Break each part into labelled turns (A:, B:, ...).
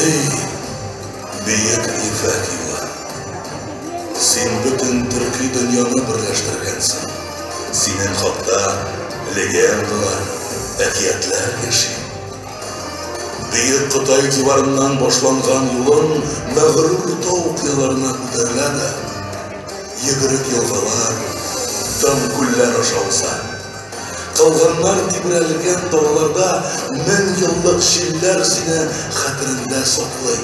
A: Эй, бөек Ефәк юлы! Син бөтен төрки дөньяны берләштергәнсең. Синең хакта легендалар, әкиятләр яши. Бөек Кытай диварыннан башланган юлың мәгърур тау кыяларына күтәрелә дә, йөгерек елгалар, тын күлләр аша уза. Кылганнар тибрәлгән далаларда мең еллык җилләр сине хәтерендә саклый.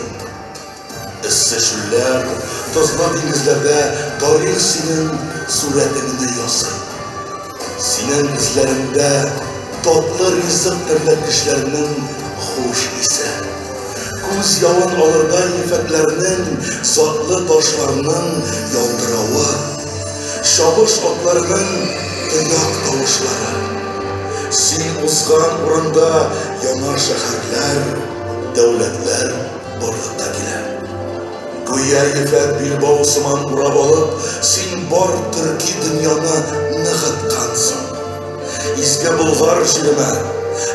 A: Эссе чүлләр, тозлы диңгезләрдә тарих синең сурәтеңне ясый. Синең эзләреңдә татлы ризык тәмләткечләренең хуш исе. Күз явын алырдай ефәкләрнең, затлы ташларның ялтыравы. Чабыш атларының тояк тавышлары. Син узган урында яңа шәһәрләр, дәүләтләр барлыкка килә. Гүя ефәк билбау сыман урап алып, син бар төрки дөньяны ныгыткансың. Изге Болгар җиренә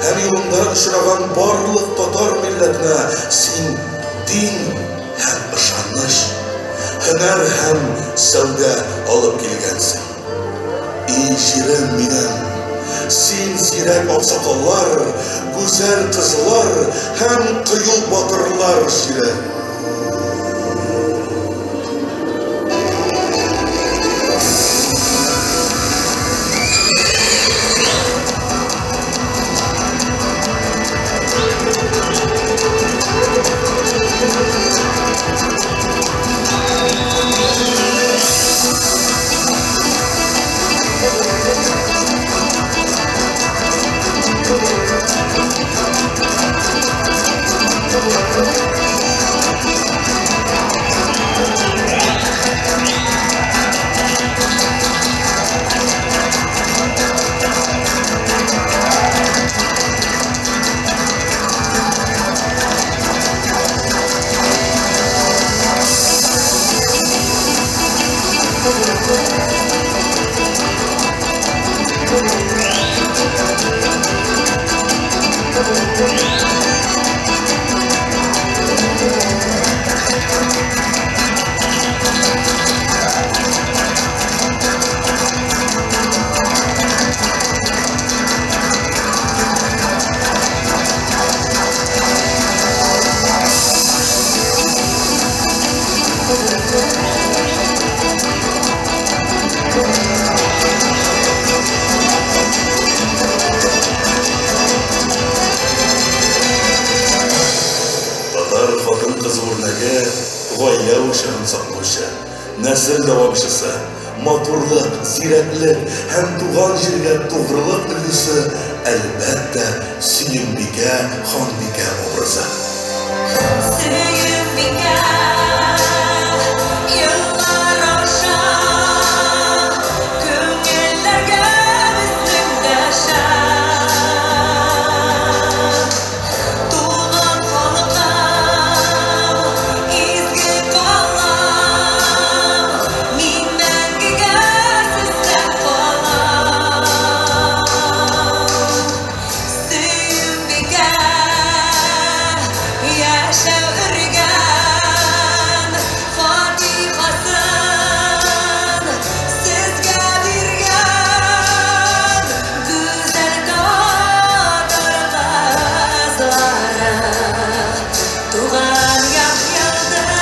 A: һәм юлында очраган барлык татар милләтенә син дин һәм ышаныч, һөнәр һәм сәүдә алып килгәнсең. И җирем минем, син зирәк аксакаллар, гүзәл кызлар һәм кыю батырлар җире. Татар хатын-кыз үрнәге, гаилә учагын саклаучы, нәсел дәвамчысы, матурлык, зирәклек һәм туган җиргә тугрылык өлгесе, әлбәттә, Сөембикә ханбикә образы.
B: Сөембикә, еллар аша күңелләргә безнең дәшә. Туган халкым, изге калам, мин мәңгегә сездә калам. Сөембикә, яшәү өргән фатихасын сезгә биргән гүзәл татар кызлары, туган як йолдызлары,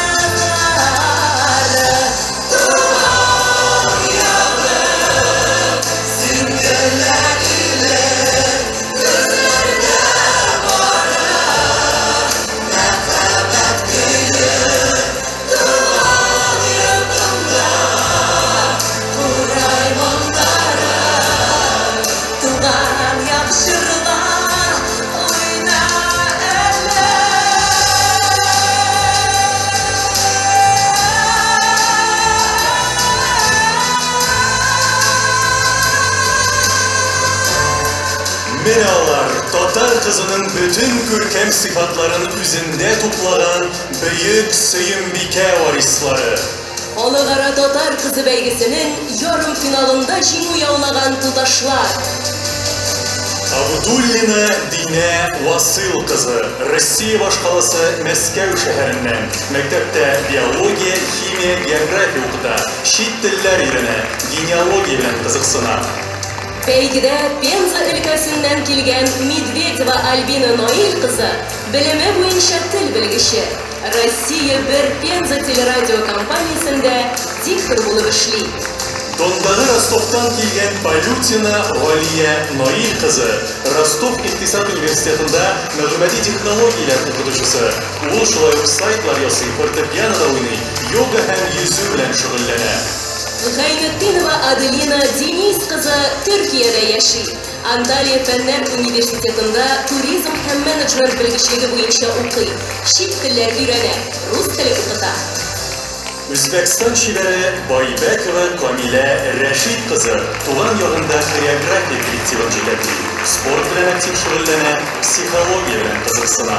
B: туган ягым, сөмбелләр иле, гөлләрдә бары мәхәббәт көе, туган йортымда курай моңнары, туган як җырла, уйна әле.
C: Менә алар, татар кызының бөтен күркәм сыйфатларын үзендә туплаган бөек Сөембикә варислары.
D: Халыкара татар кызы бәйгесенең ярымфиналында җиңү яулаган туташлар.
C: Абдуллина Динә Васыл кызы, Россия башкаласы Мәскәү шәһәреннән. Мәктәптә биология, химия, география укыта, чит телләр өйрәнә, генеалогия белән кызыксына.
D: Бәйгедә Пенза өлкәсеннән килгән Медведева Альбина Наил кызы белеме буенча тел белгече. Россия бер Пенза телерадиокомпаниясендә диктор булып эшли.
C: Дондагы Ростовтан килгән Полютина Галия Наил кызы, Ростов икътисад университетында мәгълүмати технологияләр укытучысы. Ул шулай ук сайтлар ясый, фортепианода уйный, йога һәм йөзү белән шөгыльләнә.
D: Гайнетдинова Аделина Денис кызы Төркиядә яши. Анталия фәннәр университетында туризм һәм менеджмент белгечлеге буенча укый. Чит телләр өйрәнә, рус теле укыта.
C: Үзбәкстан чибәре Байбәкова Камилә Рәшит кызы туган ягында хореография коллективын җитәкли. Спорт белән актив шөгыльләнә, психология белән кызыксына.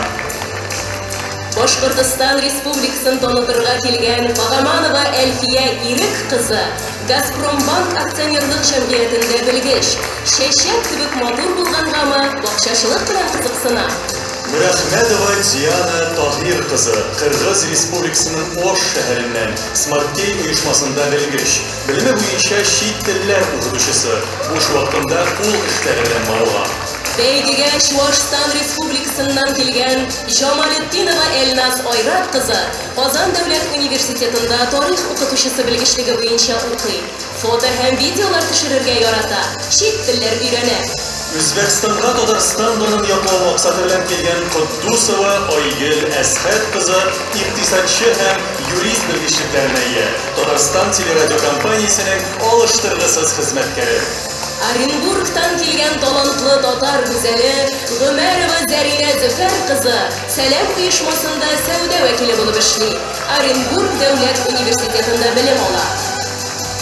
D: Башкортостан Республикасын танытырга килгән Багаманова Әлфия Ирек кызы Газпромбанк акционерлык җәмгыятендә белгеч. Чәчәк кебек матур булгангамы, бакчачылык белән кызыксына.
C: Мөрәхмәтова Диана Таһир кызы, Кыргыз Республикасының Ош шәһәреннән, Смарткей оешмасында белгеч. Белеме буенча чит телләр укытучысы. Буш вакытында кул эшләре белән мавыга.
D: Бәйгегә Чуашстан Республикасыннан килгән Җамалетдинова Элназ Айрат кызы Казан дәүләт университетында тарих укытучысы белгечлеге буенча укый. Фото һәм видеолар төшерергә ярата, чит телләр өйрәнә.
C: Үзбәкстанга Татарстан данын яклау максаты белән килгән Котдусова Айгөл Әсхәт кызы икътисадчы һәм юрист белгечлекләренә ия. Татарстан телерадиокомпаниясенең алыштыргысыз хезмәткәре.
D: Оренбургтан килгән талантлы татар гүзәле Гомәрова Зәринә Зөфәр кызы Сәлам оешмасында сәүдә вәкиле булып эшли. Оренбург дәүләт университетында белем ала.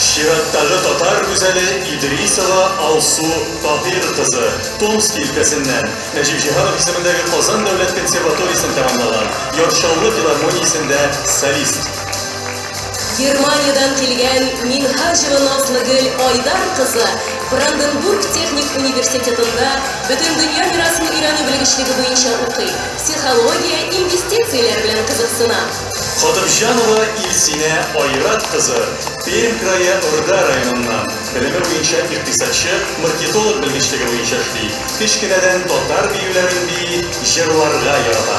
C: Чираттагы татар гүзәле Идрисова Алсу Таһир кызы, Томск өлкәсеннән, Нәҗип Җиһанов исемендәге Казан дәүләт консерваториясен тәмамлаган, Яр Чаллы филармониясендә солист.
D: Германиядән килгән Минһаҗева Назлыгөл Айдар кызы Бранденбург техник университетында Бөтендөнья мирасын өйрәнү белгечлеге буенча укый. Психология, инвестицияләр белән кызыксына.
C: Хатымҗанова Илсинә Айрат кызы, Пермь крае Орда районыннан, белеме буенча икътисадчы, маркетолог белгечлеге буенча эшли. Кечкенәдән татар биюләрен бии, җырларга ярата.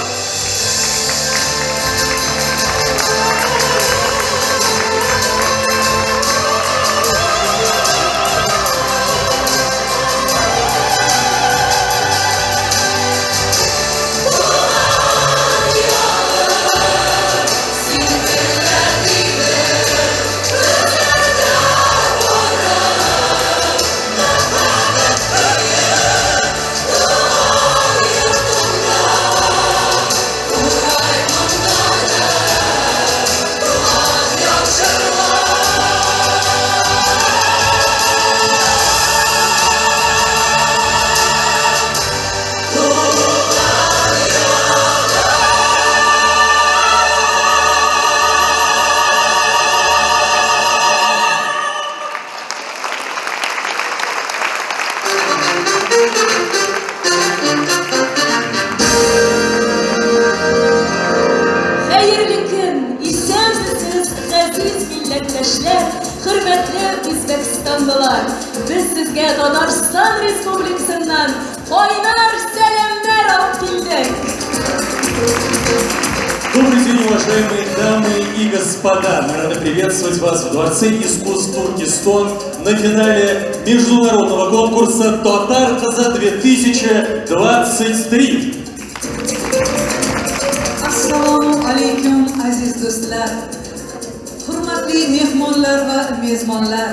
D: Хәерле көн, исәнмесез, газиз милләттәшләр, хөрмәтле үзбәкстанлылар. Без сезгә Татарстан Республикасыннан кайнар сәламнәр алып килдек.
C: Добрый день, уважаемые дамы и господа! Мы рады приветствовать вас в Дворце искусств Туркестан на финале международного конкурса «Татар кызы 2023».
E: Assalomu alaykum, aziz do'stlar, hurmatli mehmonlar va mezbonlar,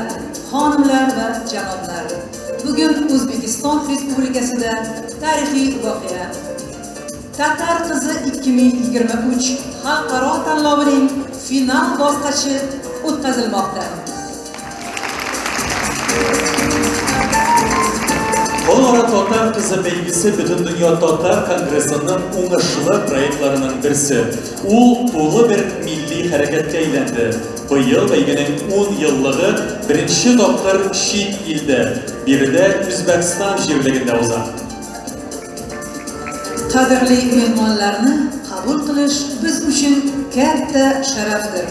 E: xonimlar va janoblar. Bugun O'zbekiston Respublikasida tarixiy voqea. Tatar qizi 2023 xalqaro tanlovining final bosqichi o'tkazilmoqda.
C: Халыкара татар кызы бәйгесе Бөтендөнья татар конгрессының уңышлы проектларының берсе. Ул тулы бер милли хәрәкәткә әйләнде. Быел бәйгенең 10 еллыгы беренче тапкыр чит илдә, биредә Үзбәкстан җирлегендә уза.
E: Qadrli mehmonlarni qabul qilish biz uchun katta sharafdir.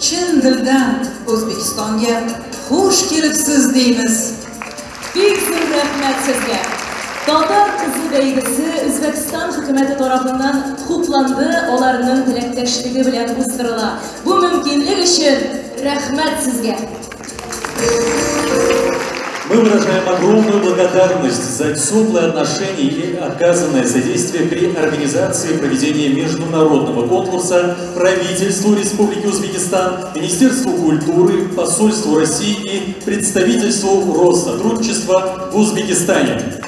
E: Chin dildan O'zbekistonga xush kelibsiz deymiz.
D: Бик зур рәхмәт сезгә. Татар кызы бәйгесе Үзбәкстан хөкүмәте тарафыннан хупланды, аларның теләктәшлеге белән уздырыла. Бу мөмкинлек өчен рәхмәт сезгә.
C: Мы выражаем огромную благодарность за теплое отношение и оказанное содействие при организации проведения международного конкурса правительству Республики Узбекистан, Министерству культуры, посольству России и представительству Россотрудничества в Узбекистане.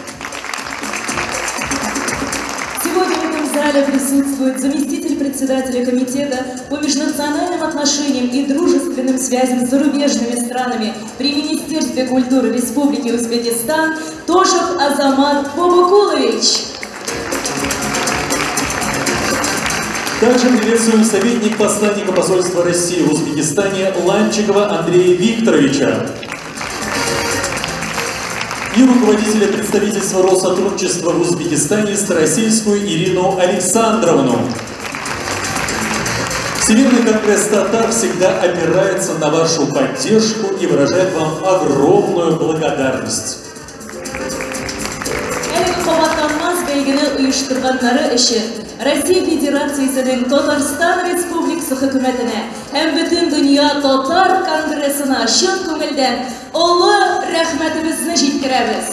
D: Сегодня в этом зале присутствует заместитель председателя комитета по межнациональным отношениям и дружественным связям с зарубежными странами при Министерстве культуры Республики Узбекистан Тошев Азамат Бобокулович.
C: Также приветствуем советник посланника посольства России в Узбекистане Ланчикова Андрея Викторовича и руководителя представительства Россотрудничества в Узбекистане Старосельскую Ирину Александровну. Всемирный конгресс татар всегда опирается на вашу поддержку и выражает вам огромную благодарность.
D: Әлеге кабатланмас бәйгене оештырганнары өчен Россия Федерациясенең Татарстан Республикасы хөкүмәтенә һәм Бөтендөнья татар конгрессына чын күңелдән олы рәхмәтебезне җиткерәбез.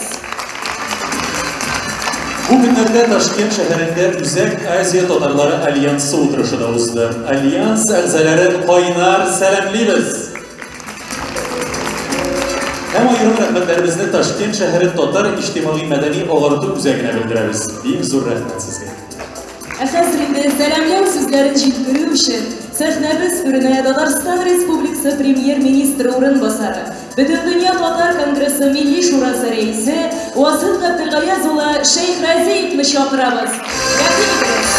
C: Бу көннәрдә Ташкент шәһәрендә Үзәк Азия татарлары альянсы утырышы да узды. Альянс әгъзаларын кайнар сәламлибез. Һәм аерым рәхмәтләребезне Ташкент шәһәре татар иҗтимагый мәдәни агарту үзәгенә белдерәбез. Бик зур рәхмәт сезгә.
D: Ә хәзер инде сәламләү сүзләрен җиткерү өчен сәхнәбез түренә Татарстан Республикасы премьер-министры урынбасары, Бөтендөнья татар конгрессы Милли шурасы рәисе Васил Габделгаяз улы Шәйхразиевны чакырабыз. Рәхим итегез.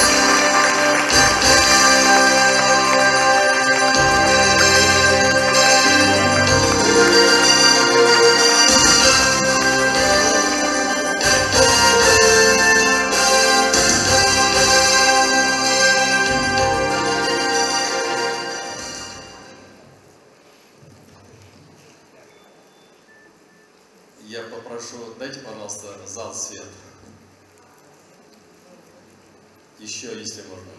F: Я попрошу, дайте, пожалуйста, зал свет. Еще, если можно.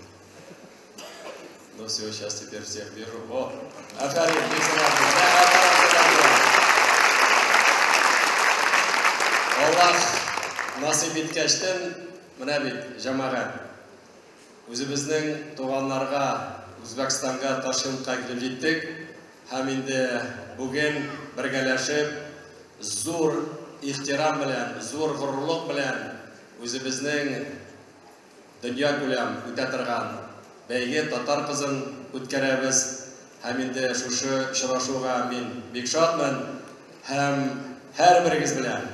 F: Ну все, сейчас теперь всех вижу. О, Афарин, Аллаһ насыйп иткәчтен, менә бит, җәмәгать. Үзебезнең туганнарга, Үзбәкстанга, Ташкентка килеп җиттек. Һәм инде бүген бергәләшеп, зур ихтирам белән, зур горурлык белән үзебезнең дөнья күләм үтә торган бәйге татар кызын үткәрәбез. Һәм инде шушы очрашуга мин бик шатмын. Һәм һәрберегез белән,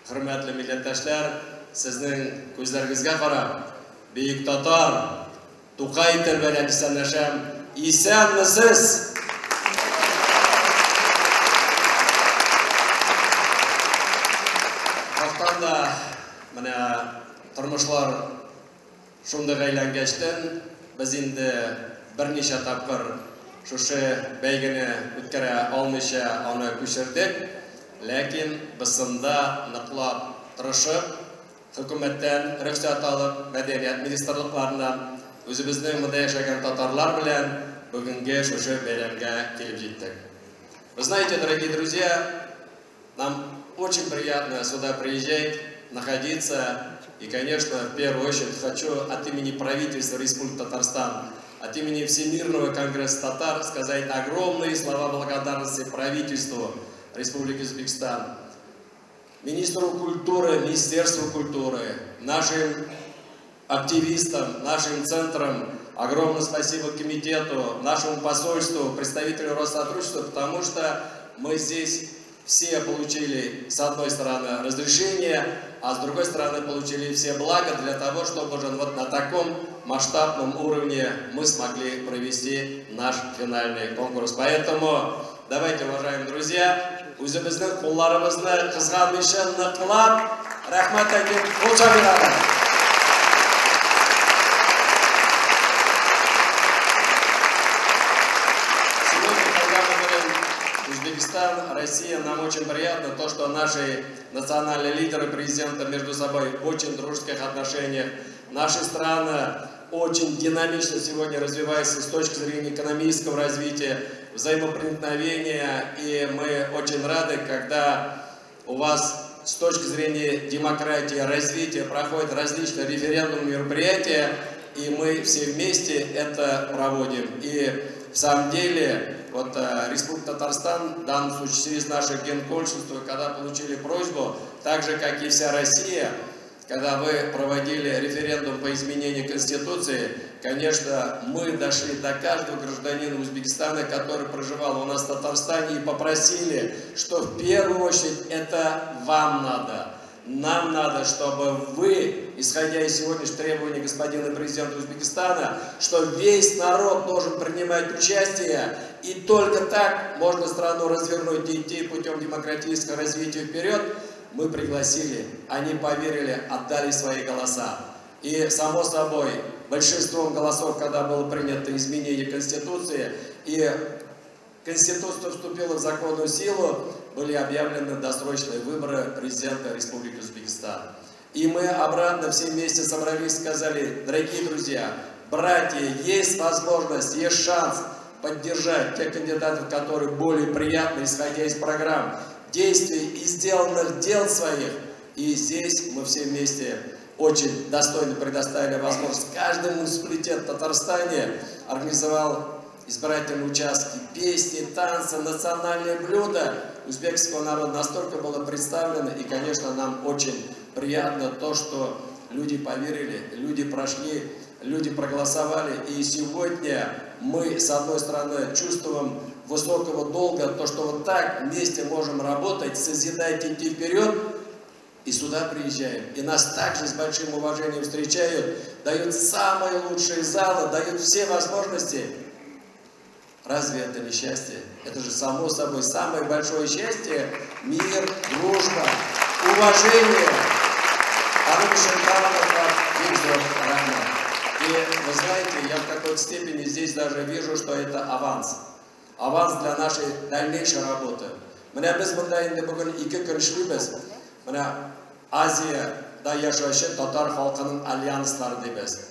F: хөрмәтле милләттәшләр, сезнең күзләрегезгә карап, бөек татар Тукай теле белән исәнләшәм. Исәнмесез? Хактан да менә тормышлар шундый әйләнгәчтен, без инде берничә тапкыр шушы бәйгене үткәрә алмыйча аны күчердек. Ләкин бысында ныклап тырышып, хөкүмәттән рөхсәт алып, мәдәният министрлыкларыннан үзебезнең монда яшәгән татарлар белән бүгенге шушы бәйрәмгә килеп җиттек. Вы знаете, дорогие друзья, нам очень приятно сюда приезжать, находиться. И, конечно, в первую очередь хочу от имени правительства Республики Татарстан, от имени Всемирного конгресса татар сказать огромные слова благодарности правительству Республики Узбекистан, министру культуры, Министерству культуры, нашим активистам, нашим центрам. Огромное спасибо комитету, нашему посольству, представителю Россотрудничества, потому что мы здесь все получили, с одной стороны, разрешение, а с другой стороны, получили все блага для того, чтобы уже вот на таком масштабном уровне мы смогли провести наш финальный конкурс. Поэтому давайте, уважаемые друзья, үзебезнең кулларыбызны кызганмыйча ныклап рәхмәт әйтеп кул чабыйлар. что наши национальные лидеры, президенты между собой в очень дружеских отношениях. Наши страны очень динамично сегодня развиваются с точки зрения экономического развития, взаимопроникновения. И мы очень рады, когда у вас с точки зрения демократии, развития проходят различные референдумы, мероприятия, и мы все вместе это проводим. И в самом деле, вот Республика Татарстан, в данном случае через наше генконсульство, когда получили просьбу, так же, как и вся Россия, когда вы проводили референдум по изменению Конституции, конечно, мы дошли до каждого гражданина Узбекистана, который проживал у нас в Татарстане, и попросили, что в первую очередь это вам надо. Нам надо, чтобы вы, исходя из сегодняшних требований господина президента Узбекистана, что весь народ должен принимать участие, и только так можно страну развернуть и идти путем демократического развития вперед. Мы пригласили, они поверили, отдали свои голоса. И, само собой, большинством голосов, когда было принято изменение Конституции, и Конституция вступила в законную силу, были объявлены досрочные выборы президента Республики Узбекистан. И мы обратно все вместе собрались и сказали: дорогие друзья, братья, есть возможность, есть шанс поддержать тех кандидатов, которые более приятны, исходя из программ, действий и сделанных дел своих. И здесь мы все вместе очень достойно предоставили возможность. Каждый муниципалитет в Татарстане организовал избирательные участки, песни, танцы, национальные блюда узбекского народа настолько было представлено. И, конечно, нам очень приятно то, что люди поверили, люди прошли, люди проголосовали. И сегодня мы, с одной стороны, чувствуем высокого долга, то, что вот так вместе можем работать, созидать, идти вперед, и сюда приезжаем. И нас также с большим уважением встречают, дают самые лучшие залы, дают все возможности. Разве это не счастье? Это же само собой самое большое счастье. Мир, дружба, уважение. И вы знаете, я в какой-то степени здесь даже вижу, что это аванс. Аванс для нашей дальнейшей работы. Менә без монда инде бүген 2 көн эшлибез. Менә Азиядә яшәүче татар халкының альянслары дибез.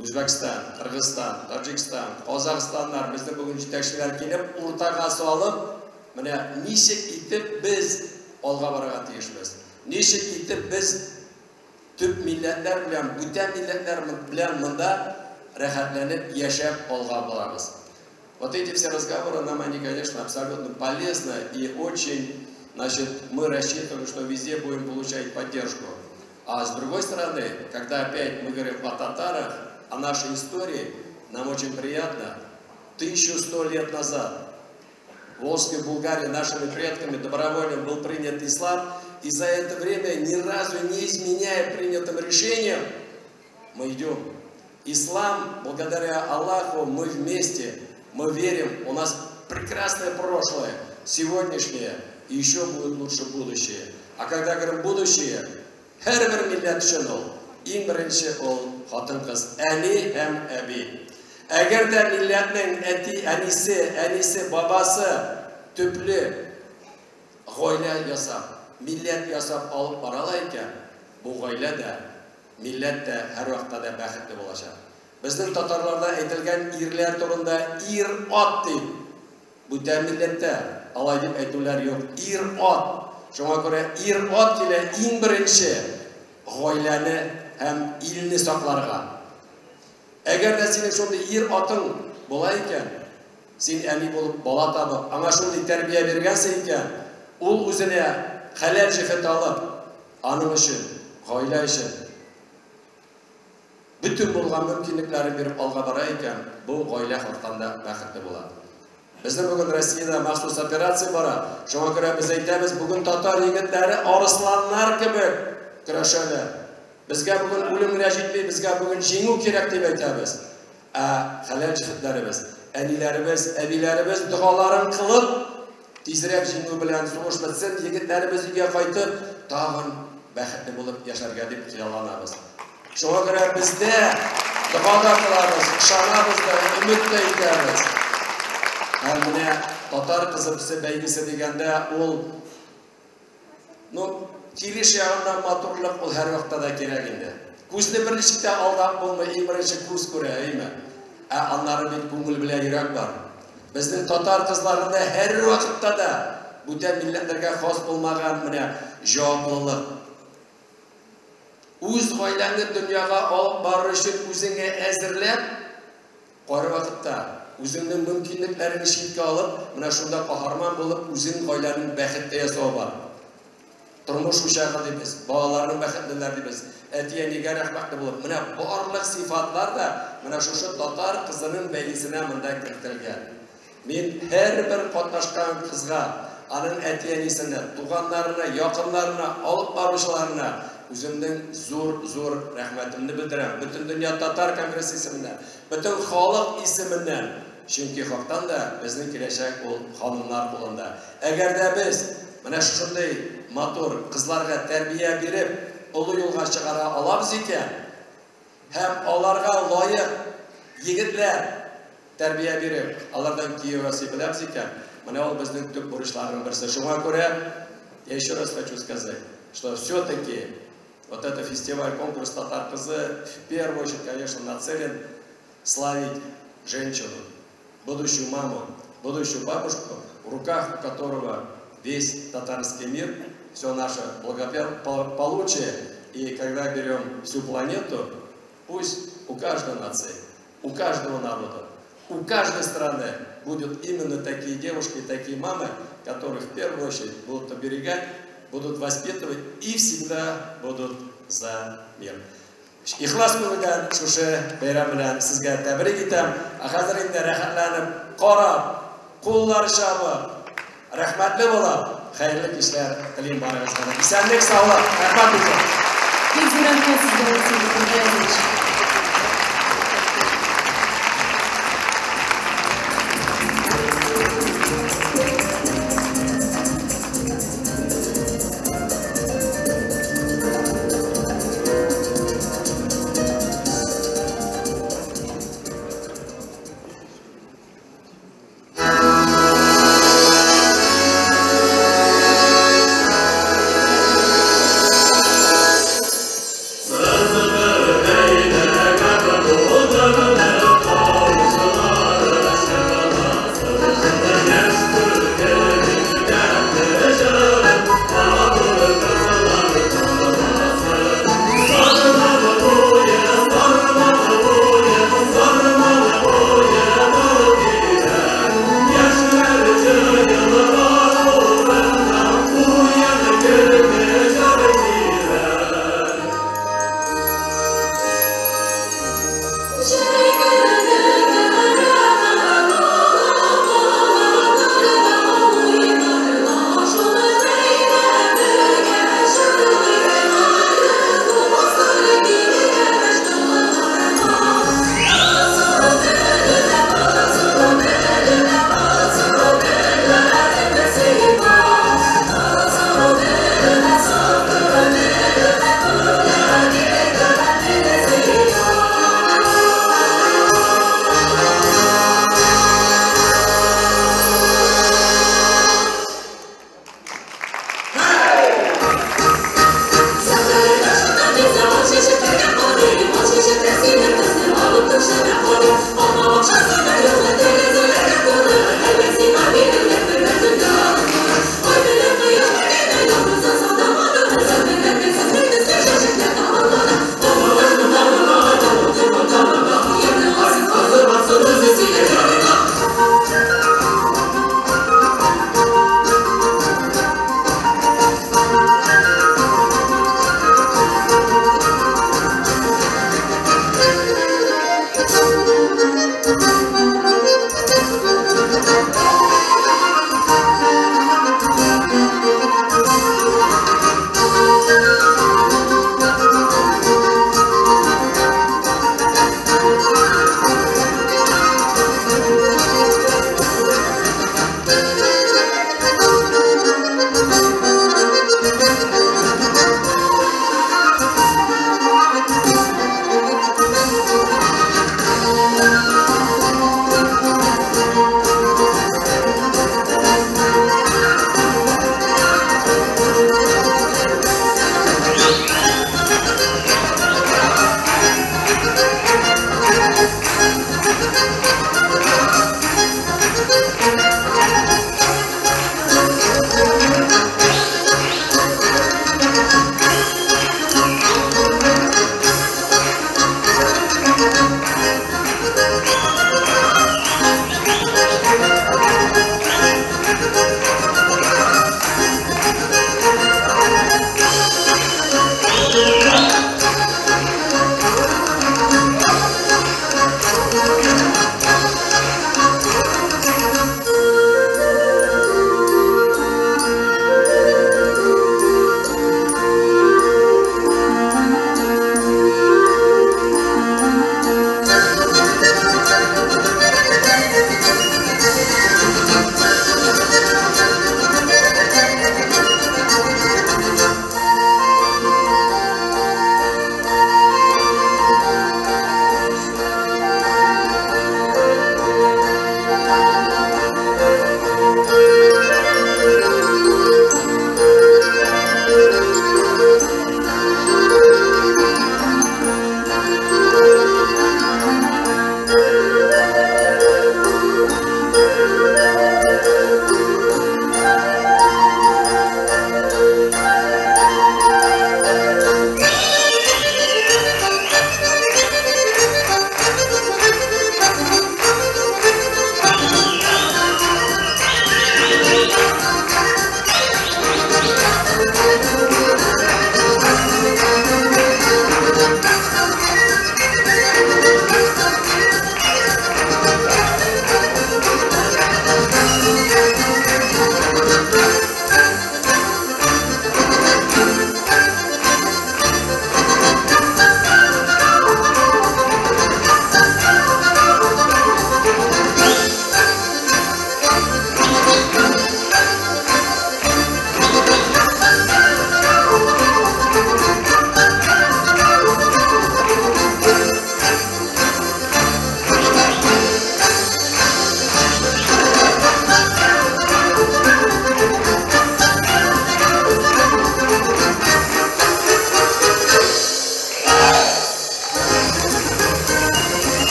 F: Үзбәкстан, Кыргызстан, Таҗикстан, Казахстаннар безнең бүген җитәкчеләр килеп, уртага салып, менә ничек итеп без алга барырга тиешбез. Ничек итеп без төп милләтләр белән, бүтән милләтләр белән монда рәхәтләнеп яшәп алга барабыз. Вот эти все разговоры нам, они, конечно, абсолютно полезны и очень, значит, мы рассчитываем, что везде будем получать поддержку. А с другой стороны, когда опять мы говорим о татарах, о нашей истории, нам очень приятно. 1100 лет назад в Волжской Булгарии нашими предками добровольно был принят ислам, и за это время, ни разу не изменяя принятым решениям, мы идем. Ислам, благодаря Аллаху, мы вместе, мы верим, у нас прекрасное прошлое, сегодняшнее, и еще будет лучше будущее. А когда говорим будущее, һәрбер милләт өчен ул, иң беренче ул хатын-кыз, әни һәм әби. Әгәр дә милләтнең әти, әнисе, әнисе, бабасы төпле гаилә ясап, милләт ясап алып баралар икән, бу гаилә дә, милләт тә һәрвакытта да бәхетле булачак. Безнең татарларда әйтелгән ирләр турында ир-ат дип, бүтән милләттә алай дип әйтүләр юк. Ир-ат. Шуңа күрә ир-ат килә иң беренче гаиләне һәм илне сакларга. Әгәр дә синең шундый ир-атың була икән, син әни булып бала табып, аңа шундый тәрбия биргәнсең икән, ул үзенә хәләл җефет алып, аның өчен, гаилә өчен бөтен булган мөмкинлекләрен биреп алга бара икән, бу гаилә хактан да бәхетле була. Безнең бүген Россиядә махсус операция бара. Шуңа күрә без әйтәбез, бүген татар егетләре арысланнар кебек көрәшәләр. Безгә бүген үлем генә җитми, безгә бүген җиңү кирәк дип әйтәбез. Ә хәләл җефетләребез, әниләребез, әбиләребез догаларын кылып, тизрәк җиңү белән сугыш бетсен, егетләребез өйгә кайтып, тагын бәхетле булып яшәргә дип хыялланабыз. Шуңа күрә бездә дога да кылабыз, ышанабыз да, өмет тә итәбез. Һәм менә татар кызы бәйгесе дигәндә ул Ну, килеш ягыннан матурлык ул һәрвакытта да кирәк инде. Күзне берничек тә алдап булмый, иң беренче күз күрә, әйме? Ә аннары бит күңел белән йөрәк бар. Безнең татар кызларында һәрвакытта да бүтән милләтләргә хас булмаган менә җаваплылык. Үз гаиләңне дөньяга алып барыр өчен үзеңә әзерләп, кайвакытта үзеңнең мөмкинлекләреңне читкә алып, менә шунда каһарман булып, үзең гаиләнең бәхеткә ясавы бар. Тормыш учагы дибез, балаларның бәхетлеләр дибез, әти-әнигә рәхмәтле булып, менә барлык сыйфатлар да менә шушы татар кызының бәйгесенә монда кертелгән. Мин һәрбер катнашкан кызга, аның әти-әнисенә, туганнарына, якыннарына, алып баручыларына үземнең зур-зур рәхмәтемне белдерәм. Бөтен дөнья татар конгрессы исеменнән, бөтен халык исеменнән. Чөнки хактан да безнең киләчәк ул ханымнар кулында. Әгәр дә без менә шушындый матур кызларга тәрбия биреп, олы юлга чыгара алабыз икән, һәм аларга лаек егетләр тәрбия биреп, алардан кияү ясый беләбез икән, менә ул безнең төп бурычларның берсе. Шуңа күрә я еще раз хочу сказать, что все-таки вот этот фестиваль, конкурс «Татар кызы» в первую очередь, конечно, нацелен славить женщину, будущую маму, будущую бабушку, в руках у которого весь татарский мир, все наше благополучие. И когда берем всю планету, пусть у каждой нации, у каждого народа, у каждой страны будут именно такие девушки, такие мамы, которые в первую очередь будут оберегать, будут воспитывать и всегда будут за мир. Ихлас күңелдән шушы бәйрәм белән сезгә тәбрик итәм. Ә хәзер инде рәхәтләнеп, карап, куллар чабып, рәхмәтле булып, хәерле кичләр телим барыгызга да. Исәнлек, саулык, рәхмәт бик зур.
D: Бик зур рәхмәт сезгә, Александр Андреевич.
B: Sızdır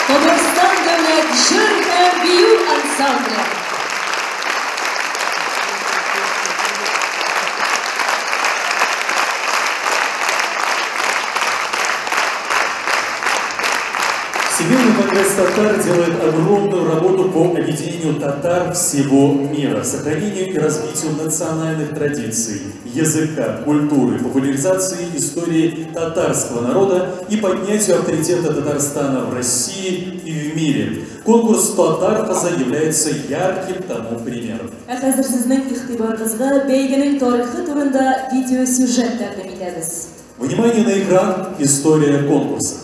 D: Татарстан дәүләт җыр һәм бию ансамбле.
C: Всемирный конгресс татар делает огромную работу по объединению татар всего мира, сохранению и развитию национальных традиций, языка, культуры, популяризации истории татарского народа и поднятию авторитета Татарстана в России и в мире. Конкурс «Татар кызы» является ярким тому примером.
D: Ә хәзер сезнең игътибарыгызга бәйгенең тарихы турында видеосюжет тәкъдим итәбез.
C: Внимание на экран! История конкурса.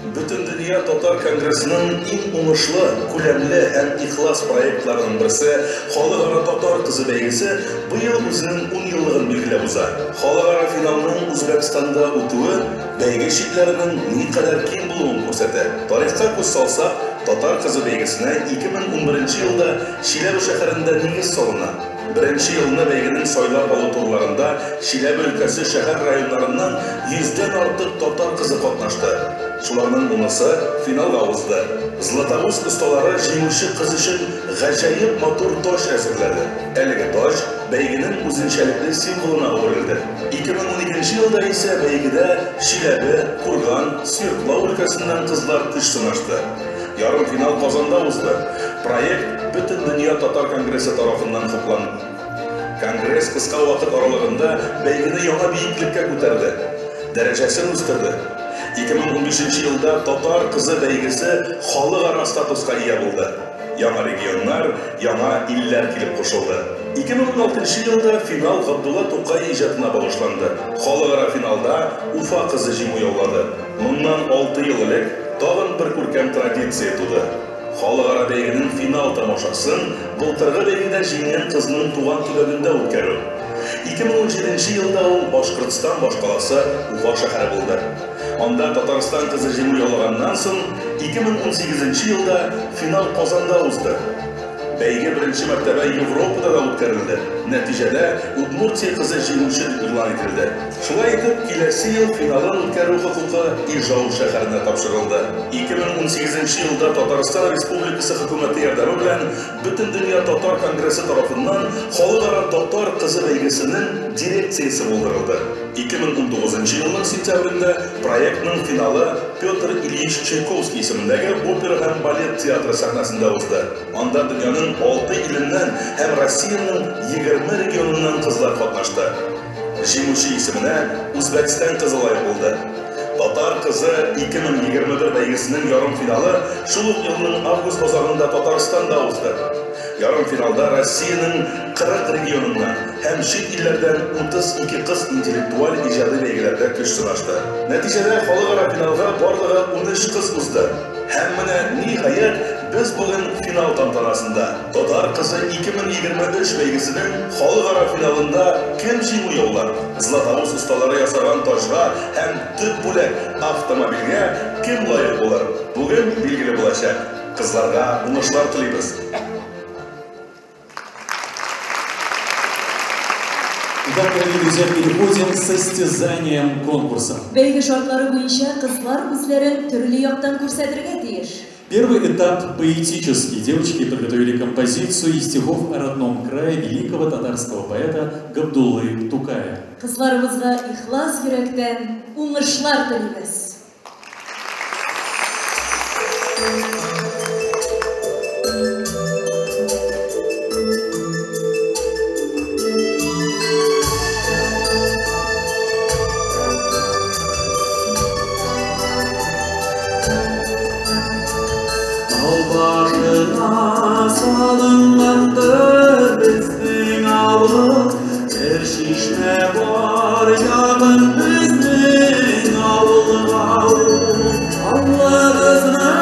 A: Бөтендөнья татар конгрессының иң уңышлы, күләмле һәм ихлас проектларының берсе Халыкара татар кызы бәйгесе быел үзенең 10 еллыгын билгеләп уза. Халыкара финалның Үзбәкстанда үтүе бәйге чикләренең никадәр киң булуын күрсәтә. Тарихка күз салсак, татар кызы бәйгесенә 2011 елда Чиләбе шәһәрендә нигез салына. Беренче елны бәйгенең сайлап алу турларында Чиләбе өлкәсе шәһәр районнарыннан 100дән артык татар кызы катнашты. Шуларның унысы финалга узды. Златоуст осталары җиңүче кыз өчен гаҗәеп матур таҗ әзерләде. Әлеге таҗ бәйгенең үзенчәлекле символына әверелде. 2012 елда исә бәйгедә Чиләбе, Курган, Свердлау өлкәсеннән кызлар көч сынашты. Ярымфинал Казанда узды. Проект Бөтендөнья татар конгрессы тарафыннан хупланды. Конгресс кыска вакыт аралыгында бәйгене яңа биеклеккә күтәрде, дәрәҗәсен үстерде. 2015 елда татар кызы бәйгесе халыкара статуска ия булды. Яңа регионнар, яңа илләр килеп кушылды. 2016 елда финал Габдулла Тукай иҗатына багышланды. Халыкара финалда Уфа кызы җиңү яулады. Моннан 6 ел элек тагын бер күркәм традиция туды. Халыкара бәйгенең финал тамашасын былтыргы бәйгедә җиңгән кызның туган төбәгендә үткәрү. 2017 елда ул Башкортстан башкаласы Уфа шәһәре булды. Анда Татарстан кызы җиңү яулаганнан соң 2018 елда финал Казанда узды. Бәйге беренче мәртәбә Европада да үткәрелде. Нәтиҗәдә Удмуртия кызы җиңүче дип игълан ителде. Шулай итеп, киләсе ел финалын үткәрү хокукы Ижау шәһәренә тапшырылды. 2018 елда Татарстан Республикасы хөкүмәте ярдәме белән Бөтендөнья татар конгрессы тарафыннан Халыкара татар кызы бәйгесенең дирекциясе булдырылды. 2019 елның сентябрендә проектның финалы Петр Ильич Чайковский исемендәге опера һәм балет театры сәхнәсендә узды. Анда дөньяның 6 иленнән һәм Россиянең 20 регионыннан кызлар катнашты. Җиңүче исеменә Үзбәкстан кызы лаек булды. Татар кызы 2021 бәйгесенең ярымфиналы шул ук елның август азагында Татарстанда узды. Ярымфиналда Россиянең 40 регионыннан һәм чит илләрдән 32 кыз интеллектуаль иҗади бәйгеләрдә көч сынашты. Нәтиҗәдә халыкара финалга барлыгы 13 кыз узды. Һәм менә ниһаять без бүген финал тантанасында Татар кызы 2023 бәйгесенең халыкара финалында кем җиңү яулар? Златоуст осталары ясаган таҗга һәм төп бүләк автомобильгә кем лаек булыр? Бүген билгеле булачак. Кызларга уңышлар телибез.
C: Итак, дорогие друзья, переходим к состязаниям конкурса.
D: Бәйге шартлары буенча кызлар үзләрен төрле яктан күрсәтергә тиеш.
C: Первый этап поэтический. Девочки подготовили композицию из стихов о родном крае великого татарского поэта Габдуллы Тукая.
D: Кызларыбызга ихлас йөрәктән уңышлар телибез.
B: Salıngandır bizning avul, bir şişme var yağın bizning avulga. Avlımızni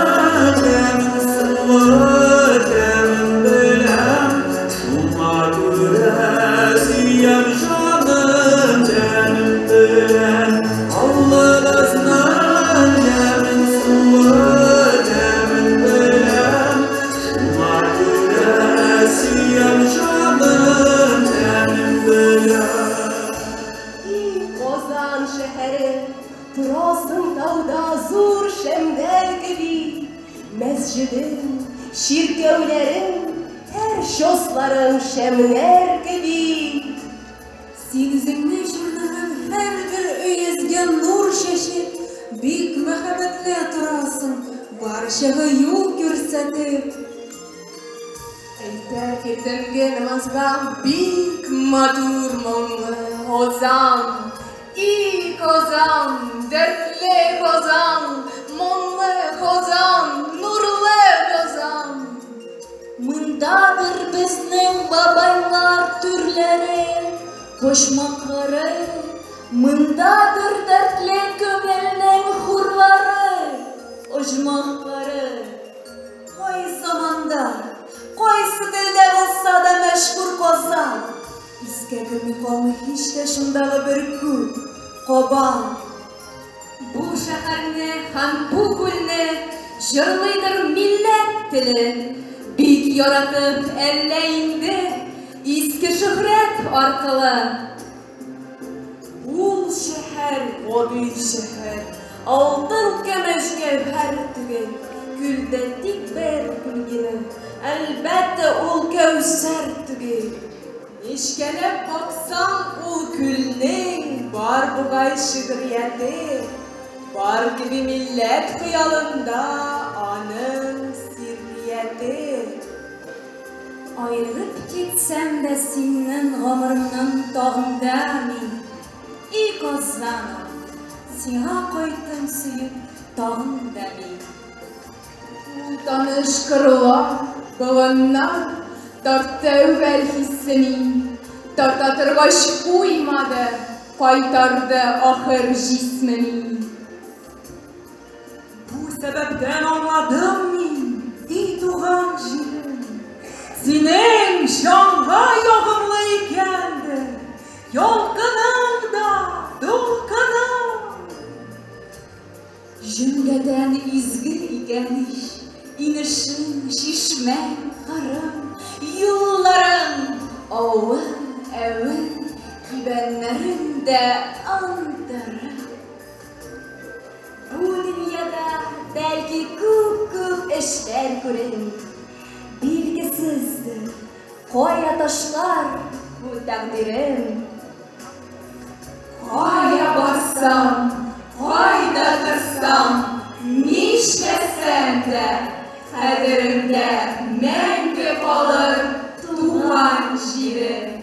B: temin suvi temin bilem, şuna göre siyem canım temin bilen. Avlımızni temin suvi temin bilem, şuna göre siyem canım temin bilen.
D: Kozan. Мәсҗидең, чиркәүләрең, һәр чосларың шәмнәр кеби.
E: Син үзеңне җырлаган һәрбер өйөзгә нур чәчеп, бик мәхәббәтле торасың, барчага юл күрсәтеп.
G: Әйтә иртәнге намазга бик матур моңлы Озан. И Казан, дәртле Казан, моңлы Казан, нурлы Казан.
D: Мындадыр безнең бабайлар түрләре, почмаклары, мындадыр дәртле күңелнең хурлары, оҗмахлары.
E: Кай заманда, кайсы телдә булса да мәшһүр Казан, искә керми калмый һич тә шундагы бер күл, Кабан.
G: Бу шәһәрне һәм бу күлне җырлыйдыр милләт теле. Бик яратып әллә инде иске шөһрәт аркылы.
H: Ул шәһәр гади шәһәр, алтын көмеш гәүһәр түгел, күлдә тик бер күл генә, әлбәттә ул Кәүсәр түгел. Нечкәләп баксаң, ул күлнең бар бугай шигърияте, бар кеби милләт хыялында аның сиррияте.
E: Аерылып китсәм дә синнән гомеремнең тагында мин, и Казаным, сиңа кайттым сөеп тагын да мин.
G: Ул таныш кырлар, болыннар тартты әүвәл хиссеми, тарта торгач куймады, кайтарды ахыр җисмеми.
B: Бу сәбәптән аңладым мин, и туган җирем, синең җанга ягымлы икәндер, ялкының да, дулкының.
E: Җөмләдән изге икән ич, инешең, чишмәң, кырың, юлларың, авың, әвең, кибәннәрең дә ындырың.
D: Бу дөньяда бәлки күп-күп эшләр күрем, билгесездер, кая ташлар бу тәкъдирем.
G: Кая барсам, кайда торсам, нишләсәм дә, хәтеремдә мәңге калыр туган җирем.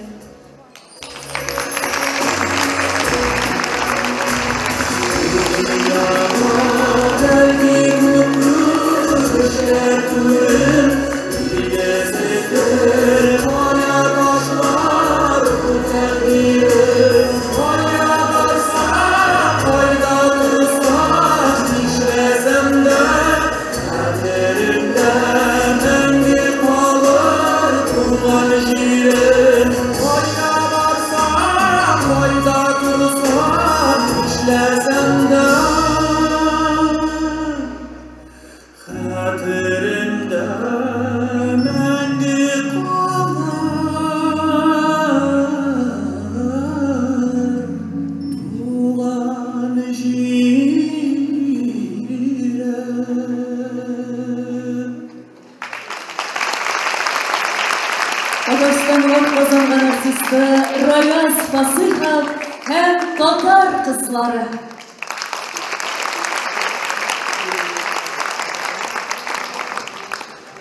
D: Татарстанның атказанган артисты Раяз Фасыйхов һәм татар кызлары.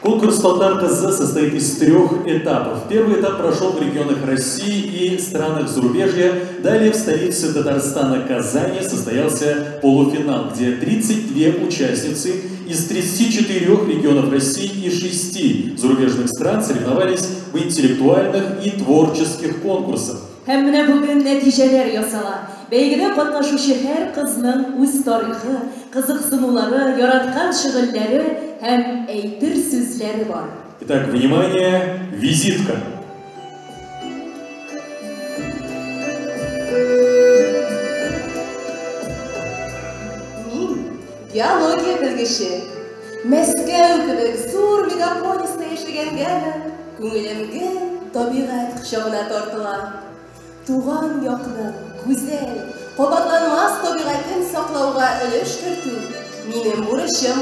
C: Конкурс «Татар кызы» состоит из 3 этапов. Первый этап прошел в регионах России и странах зарубежья. Далее в столице Татарстана Казани состоялся полуфинал, где 32 участницы из 34 регионов России и 6 зарубежных стран соревновались в интеллектуальных и творческих конкурсах.
D: Һәм менә бүген нәтиҗәләр ясала. Бәйгедә катнашучы һәр кызның үз тарихы, кызыксынулары, яраткан шөгыльләре һәм әйтер сүзләре бар.
C: Итак, внимание, визитка.
D: Мин геология белгече. Мәскәү кебек зур мегаполиста яшәгәнгәме, күңелем гел табигать кочагына тартыла. Туган якның гүзәл, кабатланмас табигатен саклауга өлеш кертү минем бурычым.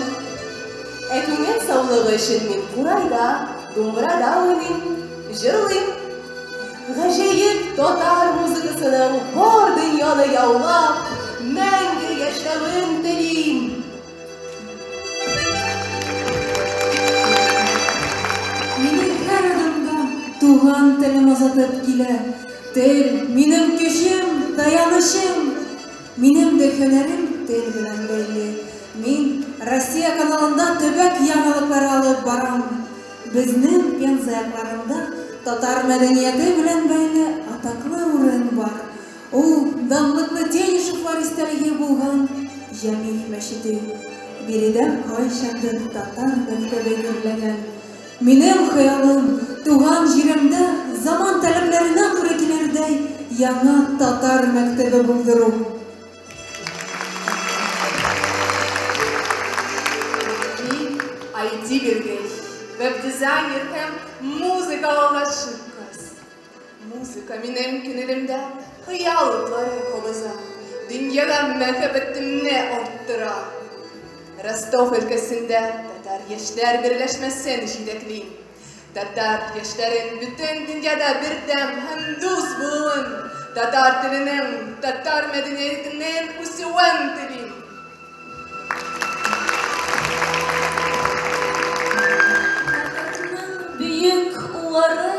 H: Ә күңел саулыгы өчен мин курайда, думбырада уйныйм, җырлыйм. Гаҗәеп татар музыкасының бар дөньяны яулап, мәңге яшәвен телим.
B: Мине һәр адымда туган телем озатып килә. Тел, минем көчем, таянычым. Минем дә һөнәрем тел белән бәйле. Мин Россия каналында төбәк яңалыклары алып барам. Безнең Пенза якларында татар мәдәнияте белән бәйле атаклы урын бар. Ул данлыклы Тенишевлар истәлеге булган Җәмигъ мәчете. Биредә кайчандыр татар мәктәбе гөрләгән. Минем хыялым, туган җиремдә заман таләпләренә туры килердәй яңа татар мәктәбе булдыру.
G: Мин IT-белгеч, веб-дизайнер һәм музыкага гашыйк кыз. Музыка минем күңелемдә хыял утлары кабыза, дөньяга мәхәббәтемне арттыра. Ростов өлкәсендә татар яшьләр берләшмәсен җитәклим. Татар яшьләрен бөтен дөньяда бердәм һәм дус булуын, татар теленең, татар мәдәниятенең үсүен телим.
H: Татарның бөек уллары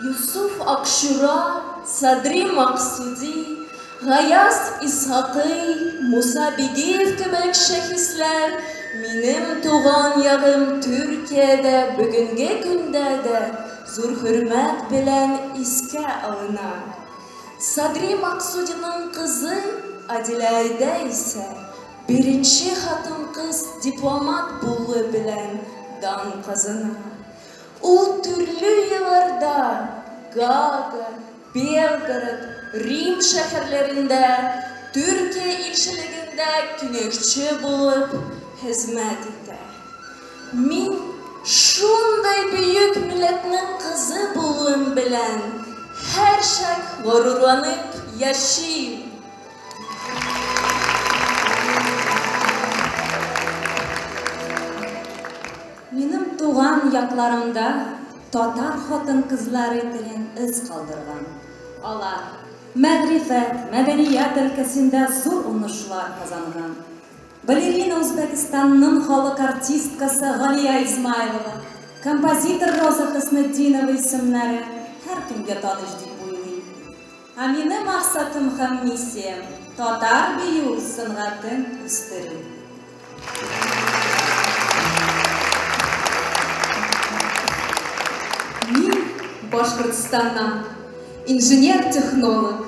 H: Юсуф Акчура, Садри Максуди, Гаяз Исхакый, Муса Бигиев кебек шәхесләр минем туган ягым Төркиядә бүгенге көндә дә зур хөрмәт белән искә алына. Садри Максудиның кызы Адилә исә беренче хатын-кыз дипломат булуы белән дан казана. Ул төрле елларда Гага, Белгород, Рим шәһәрләрендә, Төркия илчелегендә киңәшче булып хезмәт итә. Мин шундый бөек милләтнең кызы булуым белән һәрчак горурланып яшим.
E: Минем туган якларымда татар хатын-кызлары тирән эз калдырган. Алар мәгърифәт, мәдәният өлкәсендә зур уңышлар казанган. Балерина Үзбәкстанның халык артисткасы Галия Измайлова, композитор Роза Хөснетдинова исемнәре һәркемгә таныш дип уйлыйм. Ә минем максатым һәм миссиям татар бию сәнгатен үстерү.
G: Мин Башкортстаннан, инженер-технолог.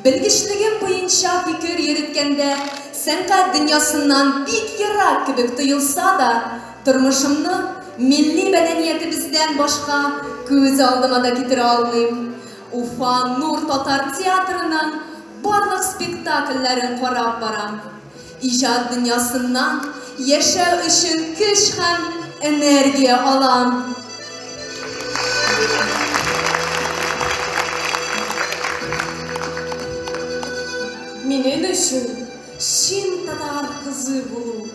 G: Белгечлегем буенча фикер йөрткәндә, сәнгать дөньясыннан бик ерак кебек тоелса да, тормышымны милли мәдәниятебездән башка күз алдыма да китерә алмыйм. Уфа Нур татар театрының барлык спектакльләрен карап барам. Иҗат дөньясыннан яшәү өчен көч һәм энергия алам.
H: Минем өчен чын татар кызы булу,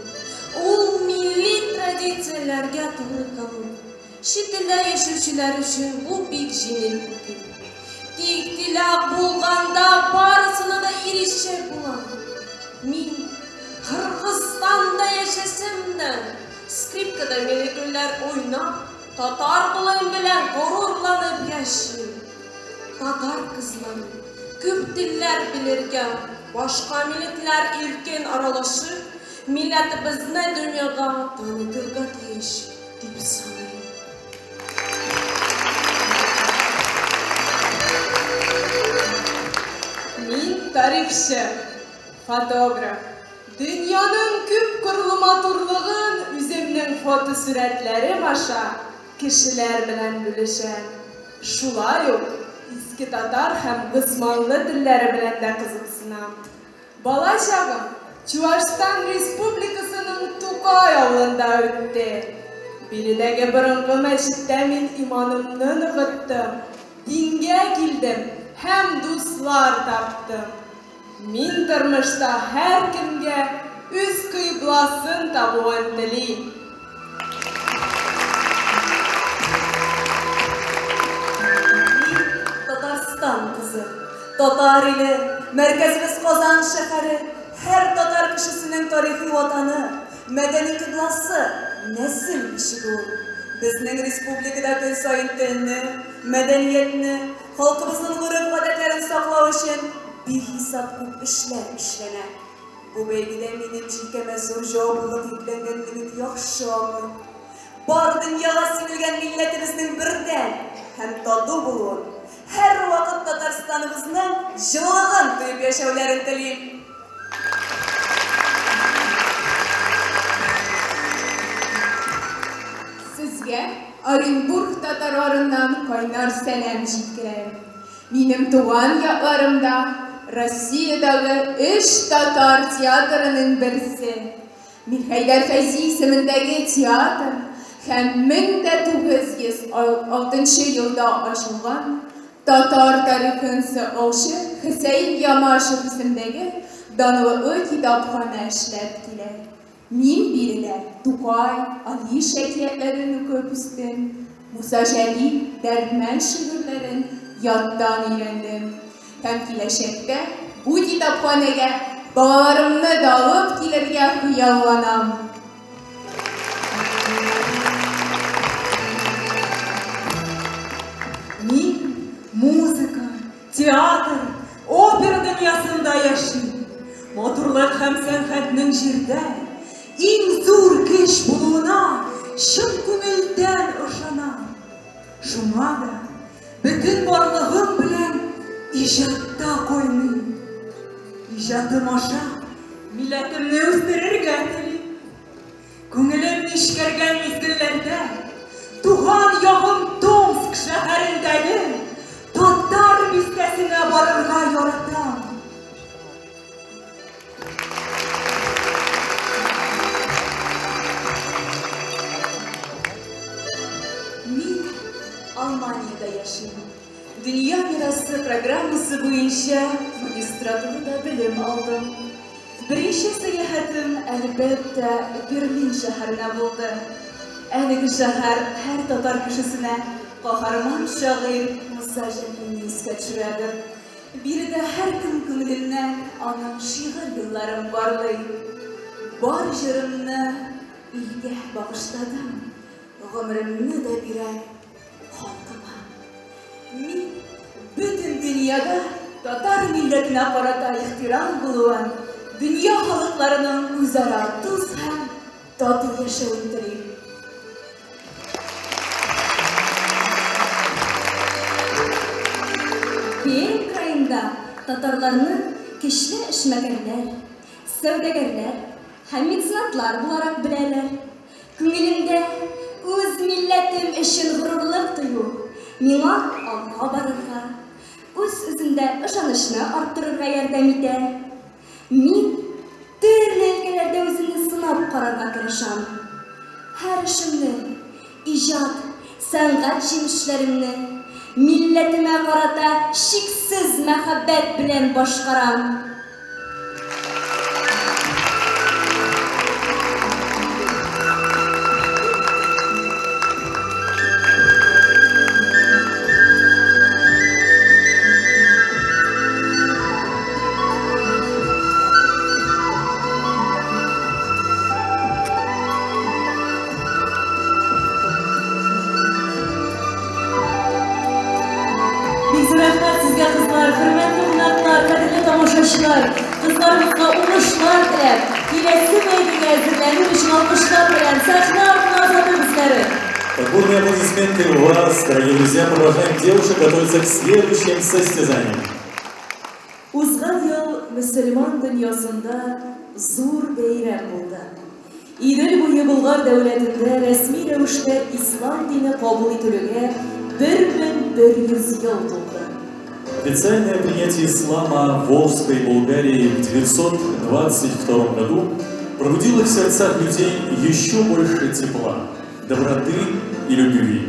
H: ул милли традицияләргә туры калу. Чит илдә яшәүчеләр өчен бу бик җиңел түгел. Тик теләк булганда барысына да ирешеп була. Мин Кыргызстанда яшәсәм дә, скрипкада милли көйләр уйнап, татар булуым белән горурланып яшим. Татар кызлары күп телләр белергә, башка милләтләр иркен аралашып, милләтебезне дөньяга танытырга тиеш дип саныйм.
G: Мин тарихчы, фотограф. Дөньяның күп кырлы матурлыгын үземнең фотосурәтләрем аша кешеләр белән бүлешәм. Шулай ук иске татар һәм госманлы телләре белән дә кызыксынам. Бала чагым Чуашстан Республикасының Тукай авылында үтте. Биредәге борынгы мәчеттә мин иманымны ныгыттым, дингә килдем һәм дуслар таптым. Мин тормышта һәркемгә үз кыйбласын табуын телим.
E: Татар иле, мәркәзебез Казан шәһәре, һәр татар кешесенең тарихи ватаны, мәдәни кыйбласы, нәсел бишеге ул. Безнең республикада көн саен телне, мәдәниятне, халкыбызның гореф-гадәтләрен саклау өчен бихисап күп эшләр эшләнә. Бу бәйгедә минем җилкәмә зур җаваплылык йөкләнгәнлеген яхшы аңлыйм. Бар дөньяга сибелгән милләтебезнең бердәм һәм тату булуын, һәрвакыт Татарстаныбызның җылылыгын тоеп яшәүләрен телим.
G: Сезгә Оренбург татарларыннан кайнар сәлам җиткерәм. Минем туган якларымда Россиядәге өч татар театрының берсе. Мирхәйдәр Фәйзи исемендәге театр һәм 1906 елда ачылган татар тарихын саклаучы Хөсәен Ямашев исемендәге данлыклы китапханә эшләп килә. Мин биредә Тукай, Алиш әкиятләрен укып үстем, Муса Җәлил, Дәрдмәнд шигырьләрен яттан өйрәндем. Һәм киләчәктә бу китапханәгә балаларымны да алып килергә хыялланам.
E: Мин музыка, театр, опера дөньясында яшим. Матурлык һәм сәнгатьнең җирдә иң зур көч булуына чын күңелдән ышанам. Шуңа да бөтен барлыгым белән иҗатта кайныйм. Иҗатым аша милләтемне үстерергә телим. Күңелем нечкәргән мизгелләрдә туган ягым Томск шәһәрендәге татар бистәсенә барырга яратам. Мин Алманиядә яшим. Дөнья мирасы программасы буенча магистратурада белем алдым. Беренче сәяхәтем, әлбәттә, Берлин шәһәренә булды. Әлеге шәһәр һәр татар кешесенә каһарман шагыйрь Муса Җәлилне искә төшерәдер. Биредә һәркем күңеленнән аның шигырь юлларын барлый. Бар җырымны илгә багышладым, гомеремне дә бирәм халкыма. Мин бөтен дөньяда татар милләтенә карата ихтирам булуын, дөнья халыкларының үзара дус һәм тату яшәвен телим.
B: Пермь краенда татарларны көчле эшмәкәрләр, сәүдәгәрләр һәм меценатлар буларак беләләр. Күңелемдә үз милләтем өчен горурлык тою миңа алга барырга, үз-үземдә ышанычны арттырырга ярдәм итә. Мин төрле өлкәләрдә үземне сынап карарга тырышам. Һәр эшемне, иҗат, сәнгать җимешләремне милләтемә карата чиксез мәхәббәт белән башкарам.
D: Бик зур рәхмәт сезгә, кызлар, хөрмәтле кунаклар, кадерле тамашачылар. Кызларыбызга уңышлар теләп, киләсе бәйгегә әзерләнү өчен алкышлар белән сәхнә артына озату безләре.
C: Под бурные аплодисменты вас, дорогие друзья, провожаем девушек готовиться к следующим состязаниям.
D: Узган ел мөселман дөньясында зур бәйрәм булды. Идел буе Болгар дәүләтендә рәсми рәвештә ислам дине кабул ителүгә 1100 ел тулды.
C: Официальное принятие ислама в Волжской Булгарии в 922 году пробудило в сердцах людей еще больше тепла, доброты и любви.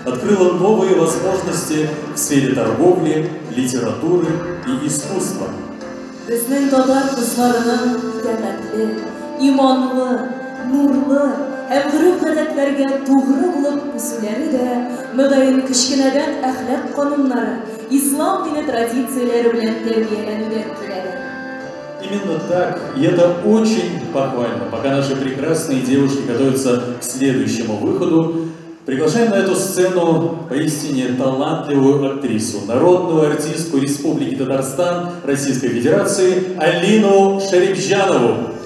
C: Открыло новые возможности в сфере торговли, литературы и искусства.
D: Безнең татар кызларының итагатьле, иманлы, нурлы һәм гореф-гадәтләргә тугры булып үсүләре дә, мөгаен, кечкенәдән әхлак кануннары ислам дине традицияләре белән тәрбияләнүдән киләдер.
C: Именно так, и это очень похвально. Пока наши прекрасные девушки готовятся к следующему выходу, приглашаем на эту сцену поистине талантливую актрису, народную артистку Республики Татарстан Российской Федерации Алину Шарипжанову.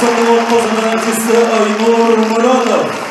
I: Казанның атказанган артисты Айнур Муратов.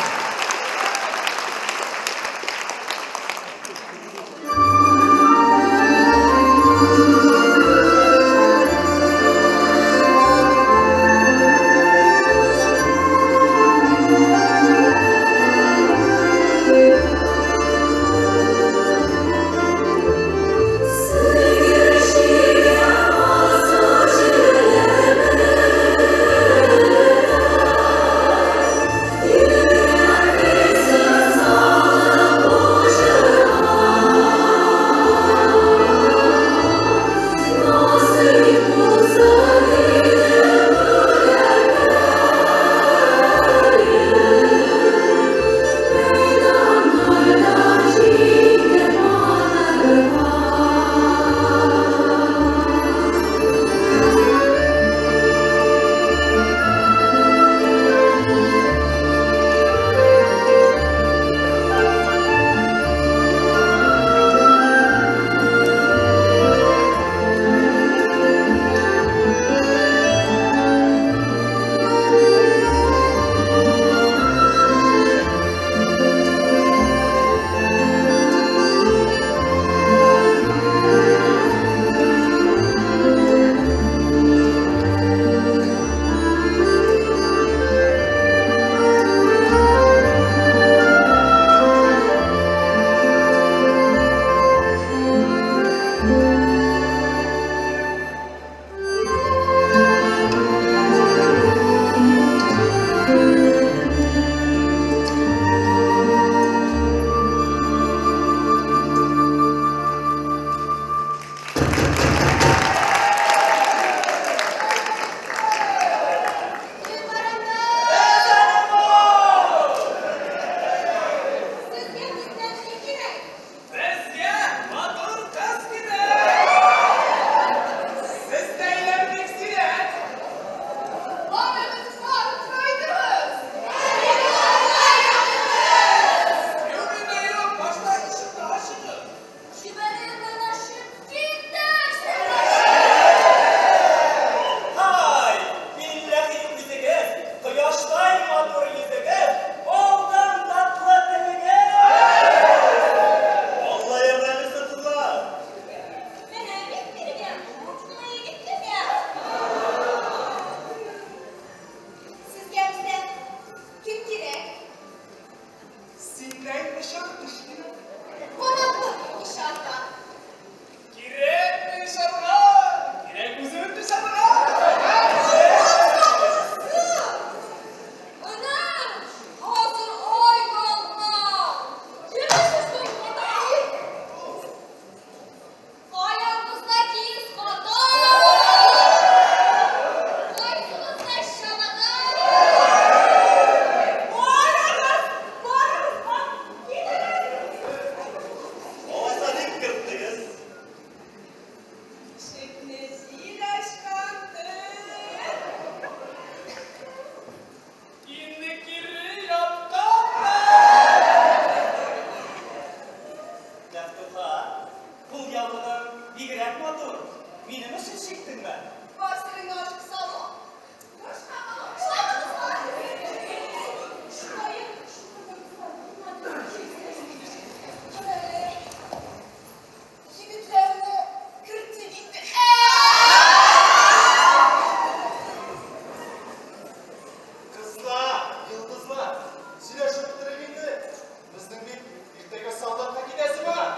E: Солдатка китәсе бар!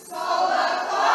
E: Солдатка!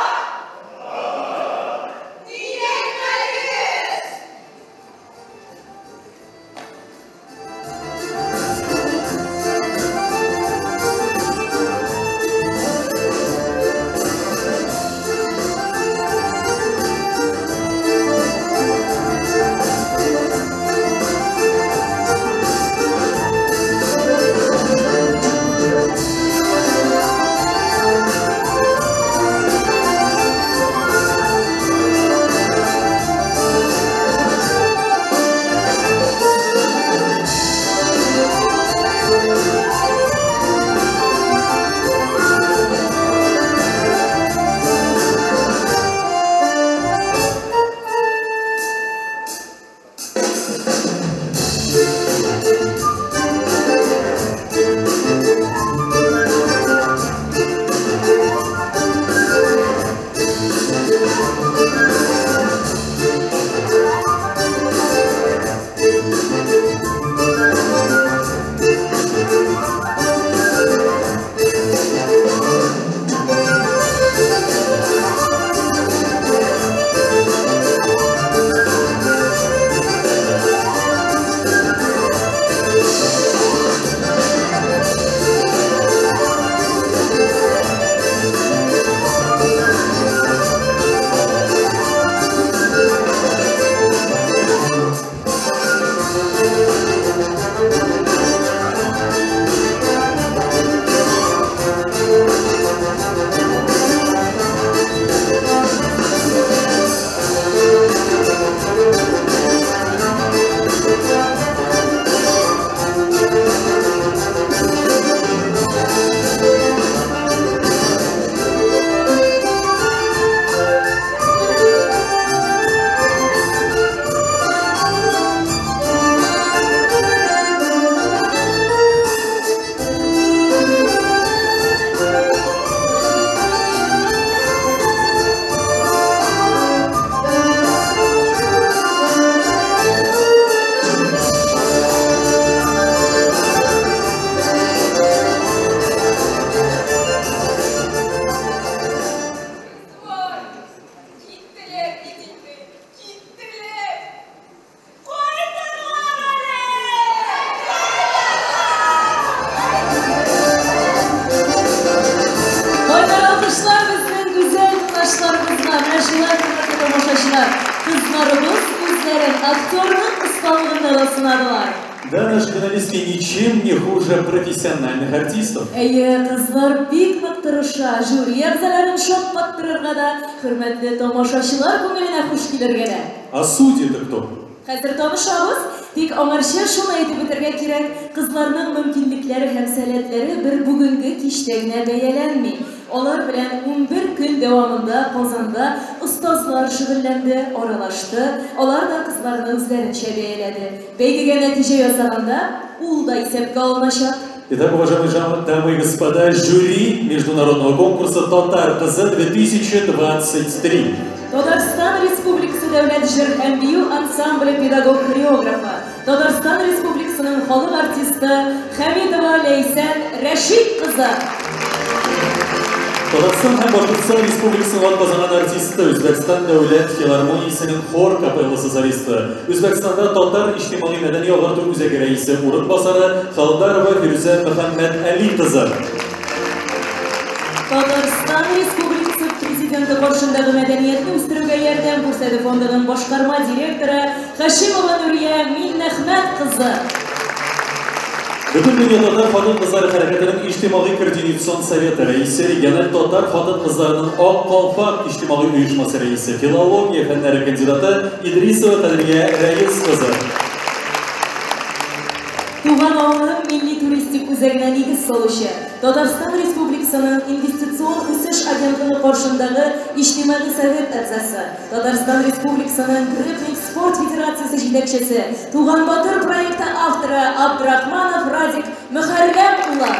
D: Кызларыбыз үзләрен актерның осталыгында да сынадылар.
I: Да, наши финалистки ничем не хуже профессиональных артистов.
D: Әйе, кызлар бик нык тырыша, жюри әгъзаларын шаккаттырырга да, хөрмәтле тамашачылар күңеленә хуш килергә дә.
I: А судьи-то кто?
D: Хәзер танышабыз, тик аңарчы шуны әйтеп үтәргә кирәк, кызларның мөмкинлекләре һәм сәләтләре бер бүгенге кичтә генә бәяләнми. Алар белән 11 көн дәвамында Казанда остазлар шөгыльләнде, аралашты, алар да кызларны үзләренчә бәяләде. Бәйгегә нәтиҗә ясаганда, ул да исәпкә алыначак.
I: Итак, уважаемые дамы и господа, жюри международного конкурса «Татар кызы 2023».
D: Татарстан Республикасы Дәүләт җыр һәм бию ансамбле педагог-хореографы, Татарстан Республикасының халык артисты Хәмидова Ләйсән Рәшит кызы.
I: Татарстан һәм Башкортстан Республикасының атказанган артисты, Үзбәкстан Дәүләт филармониясенең хор капелласы солисты, Үзбәкстанда татар иҗтимагый мәдәни агарту үзәге рәисе урынбасары Халдарова Фирүзә Мөхәммәт Али кызы.
D: Татарстан Республикасы Президенты каршындагы мәдәниятне үстерүгә ярдәм күрсәтү фондының башкарма директоры Хашимова Нурия Миннәхмәт кызы.
I: Бөтендөнья татар хатын-кызлары хәрәкәтенең иҗтимагый координацион советы рәисе, региональ татар хатын-кызларының Ак калфак иҗтимагый оешмасы рәисе, филология фәннәре кандидаты Идрисова Кадрия Рәис кызы.
D: Туган авылым милли туристик үзәгенә нигез салучы, Татарстан Республикасының инвестицион үсеш агентлыгы каршындагы иҗтимагый совет әгъзасы, Татарстан Республикасының грэпплинг спорт федерациясе җитәкчесе, Туган Батыр проекты авторы Абдрахманов Радик Мөхәррәм улы.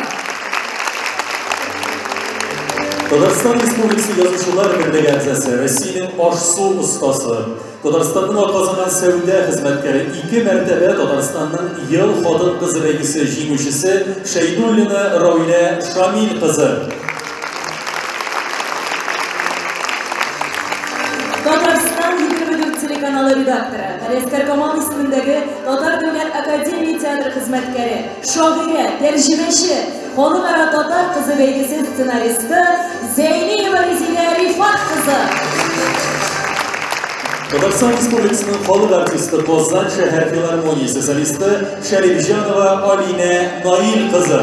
I: Татарстан Республикасы Язучылар берлеге әгъзасы, Россиянең аш-су остасы, Татарстанның атказанган сәүдә хезмәткәре, 2 мәртәбә Татарстанның ел хатын-кызы бәйгесе җиңүчесе Шәйдуллина Раилә Шамил кызы.
D: Татарстан 24 телеканалы редакторы, Галиәсгар Камал исемендәге Татар дәүләт академия театры хезмәткәре, шагыйрә, тәрҗемәче, халыкара татар кызы бәйгесе сценаристы Зәйниева Резилә Рифат кызы.
I: Татарстан Республикасының халык артисты, Казан шәһәр филармониясе солисты Шәрифҗанова Алинә Наил кызы.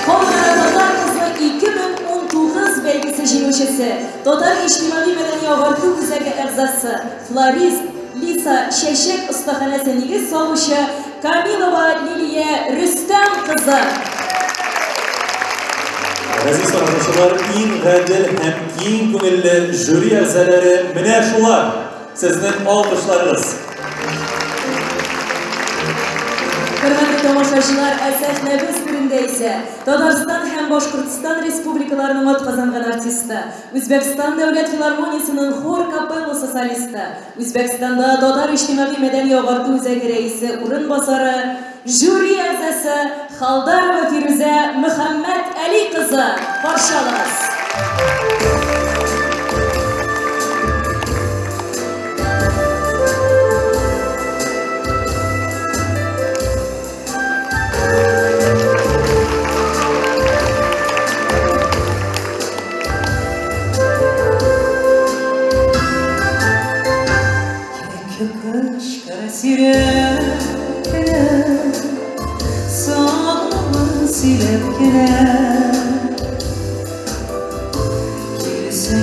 D: Халыкара татар кызы 2019 бәйгесе җиңүчесе, Татар иҗтимагый мәдәни агарту үзәге әгъзасы, флорист Лиса Чәчәк остаханәсе нигез салучы Камилова Лилия Рөстәм кызы.
I: Газиз тамашачылар, иң гадел һәм киң күңелле жюри әгъзалары менә шулар. Сезнең алкышларыгыз.
D: Хөрмәтле тамашачылар, ә сәхнәбез түрендә исә Татарстан һәм Башкортстан республикаларының атказанган артисты, Үзбәкстан дәүләт филармониясенең хор капелласы солисты, Үзбәкстанда татар иҗтимагый мәдәни агарту үзәге рәисе урынбасары, жюри әгъзасы Халдарова Фирүзә Мөхәммәт Али кызы. Каршы алыгыз.
J: Сирәп кенә. Килсә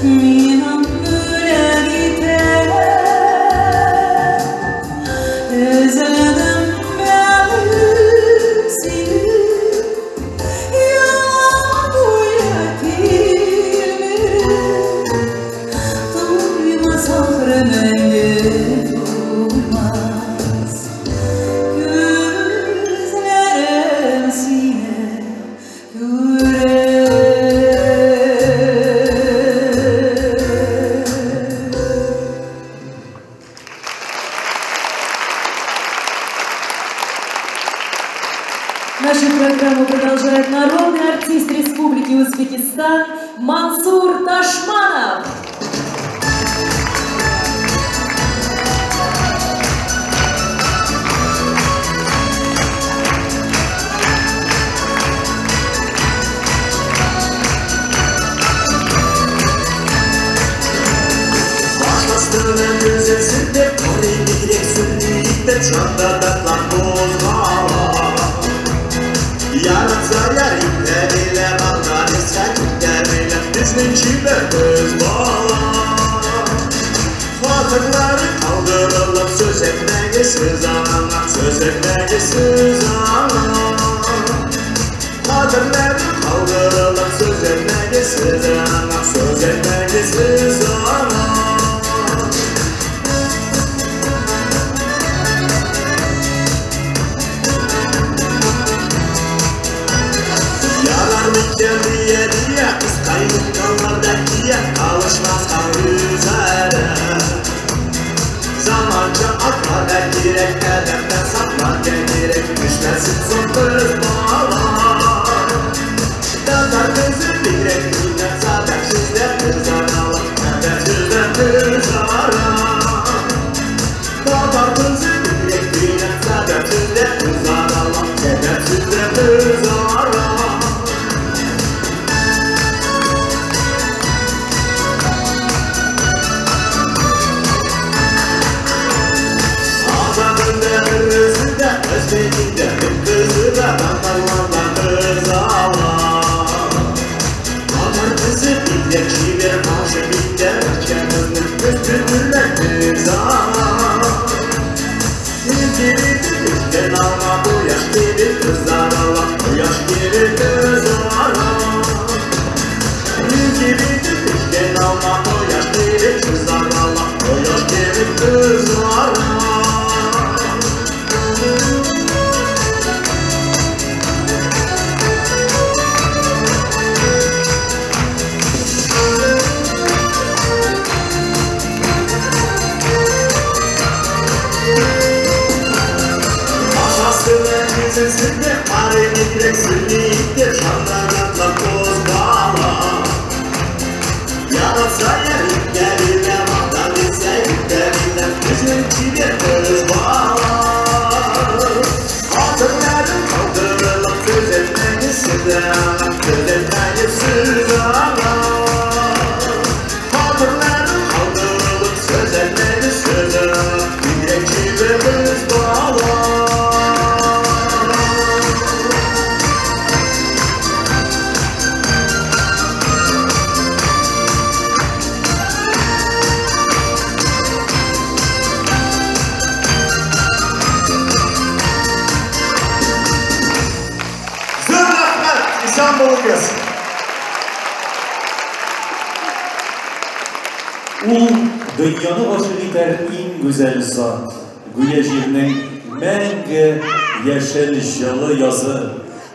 B: Миңа бүләк итә. Өзелдем бәгырь сине, Ялан буе тилмереп, Туймас ахры мәңге туймас. Күзләрем сине күреп.
D: Нашу программу продолжает народный артист Республики Узбекистан Мансур Ташманов.
J: Баш астына гүзелсин деп, Қоры бигрек сүннейік Жанда датлар қозғала. Yaratsa yar iplerle, Bağlar ise kütlerle, Bizning çiber kız bala. Hatırları kaldırılıp Söz etmegisiz ana, Söz etmegisiz ana. Hatırları kaldırılıp Söz etmegisiz ana, Söz etmegisiz ana. Yarar mıken diye diye, Kız kayınkanlarda diye, Alışmaz kan üzere. Zamanca atlar da gerek, Edepten saklar gerek, Düşmesin son kız bala. Tatar kızı bilek, Bilmem sebepsizden kızaralım, Sebepsizden kızaralım. Tatar kızı bilek, Bilmem sebepsizden kızaralım, Sebepsizden kızaralım. Özbek'inde bir kızı da Tatarlardan kız ala. Tatar kızı bir kiber karşı bir de Ülkemizin üstünde kız ala. İlgili bir alma bu yaş gibi kızlar ala, Bu yaş gibi kız ala. İlgili bir alma bu yaş gibi kızlar ala, Bu yaş gibi kız ala. Güzelsin de, Parı gideceksin de, Şandanatla koz bağla. Yaratsa yer iplerine, Mahdan ise iplerine, Bizim kiber kız bağla. Hatırların kaldırılıp Söz etmegisiz ana, Söz etmegisiz ana. Hatırların kaldırılıp Söz etmegisiz ana, Bir kiber kız bağla.
A: Булыгыз.
I: Ул дөньяны гашыйк итәр иң гүзәл зат. Гүя җирнең мәңге яшел җылы язы.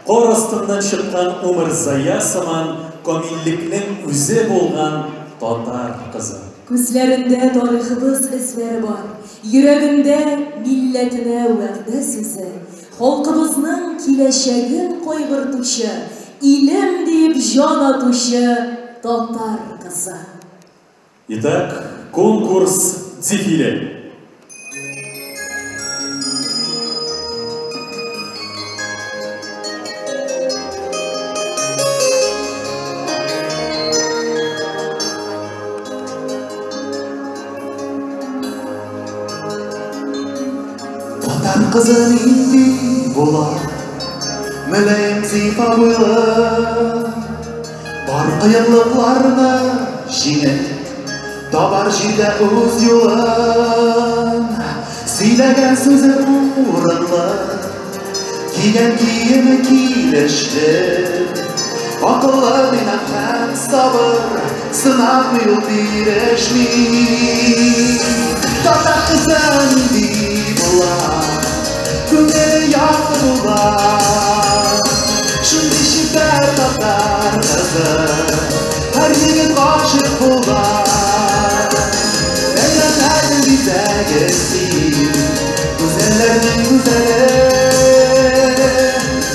I: Кар астыннан чыккан умырзая сыман камиллекнең үзе булган татар кызы.
D: Күзләрендә тарихыбыз эзләре бар, йөрәгендә милләтенә вәгъдә сүзе, халкыбызның киләчәген кайгыртучы, илем дип җан атучы татар кызы.
I: Итак, конкурс дефиле.
J: Татар кызы нинди була? Мөлаем зифа буйлы, Бар кыенлыкларны җиңел, табар җирдә үз юлын. Сөйләгән сүзе урынлы, кигән киеме килешле. Акыллы, тыйнак һәм сабыр, сынатмый ул бирешми. Татар кызы нинди була, күңеле якты була. Шундый чибәр татар кызы, һәр егет гашыйк була. Бәйрәмнәрнең бизәге син, гүзәлләрнең гүзәле.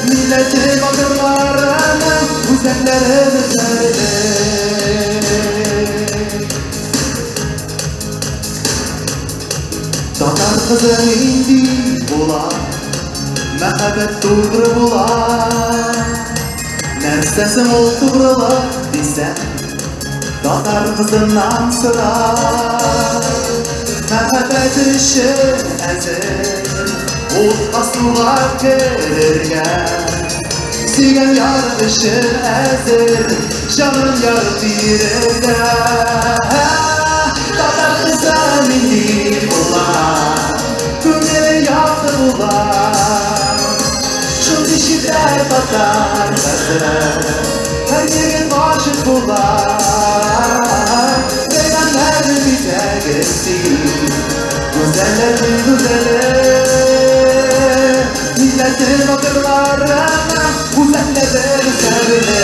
J: Милләте батырларының гүзәлләре гүзәле. Татар кызы нинди була, мәхәббәт тугры була. Нәрсәсең ул тугрылык дисәң, татар кызыннан сора. Мәхәббәт өчен әзер, утка суга керергә. Сөйгән яр өчен әзер, җанын ярып бирергә. Татар кызы нинди була, күңеле якты була. Шундый чибәр татар кызы, һәр егет гашыйк була. Бәйрәмнәрнең бизәге син, гүзәлләрнең гүзәле. Милләте батырларының гүзәлләре гүзәле.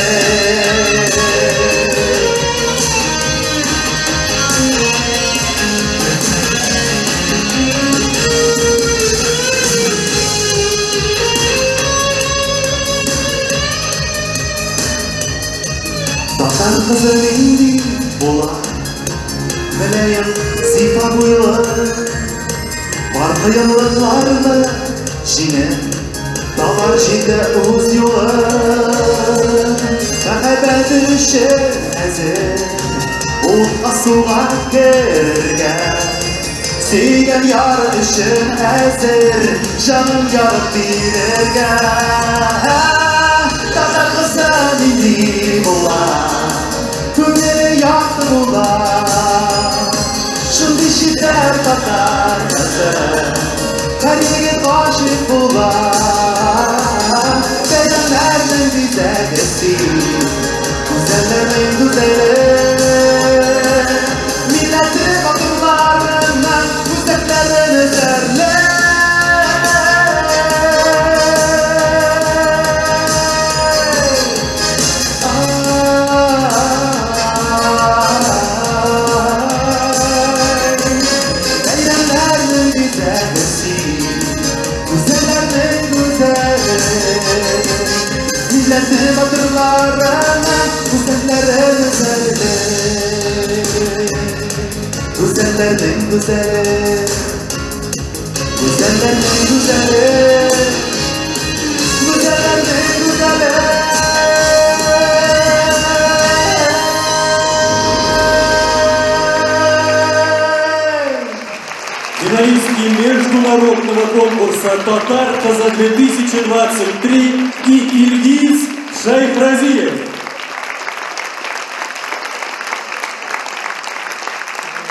J: Татар кызы нинди була, мөлаем, зифа буйлы. Бар кыенлыкларны җиңеп, табар җирдә үз юлын. Мәхәббәт өчен әзер, утка суга керергә. Сөйгән яр өчен әзер, җанын ярып бирергә. Татар кызы нинди була, күңеле якты була. Шундый чибәр татар кызы, һәр егет гашыйк була. Бәйрәмнәрнең бизәге син, гүзәлләрнең гүзәле. Милләте батырларының гүзәлләрен өзәрле. Бәйрәмнәрнең бизәге син, гүзәлләрнең гүзәле. Милләте батырларының гүзәлләрен өзәрле. Гүзәлләрнең гүзәле, гүзәлләрнең гүзәле, гүзәлләрнең гүзәле.
I: Финалистки международного конкурса «Татар кызы 2023» и Ильгиз Шайхразиев.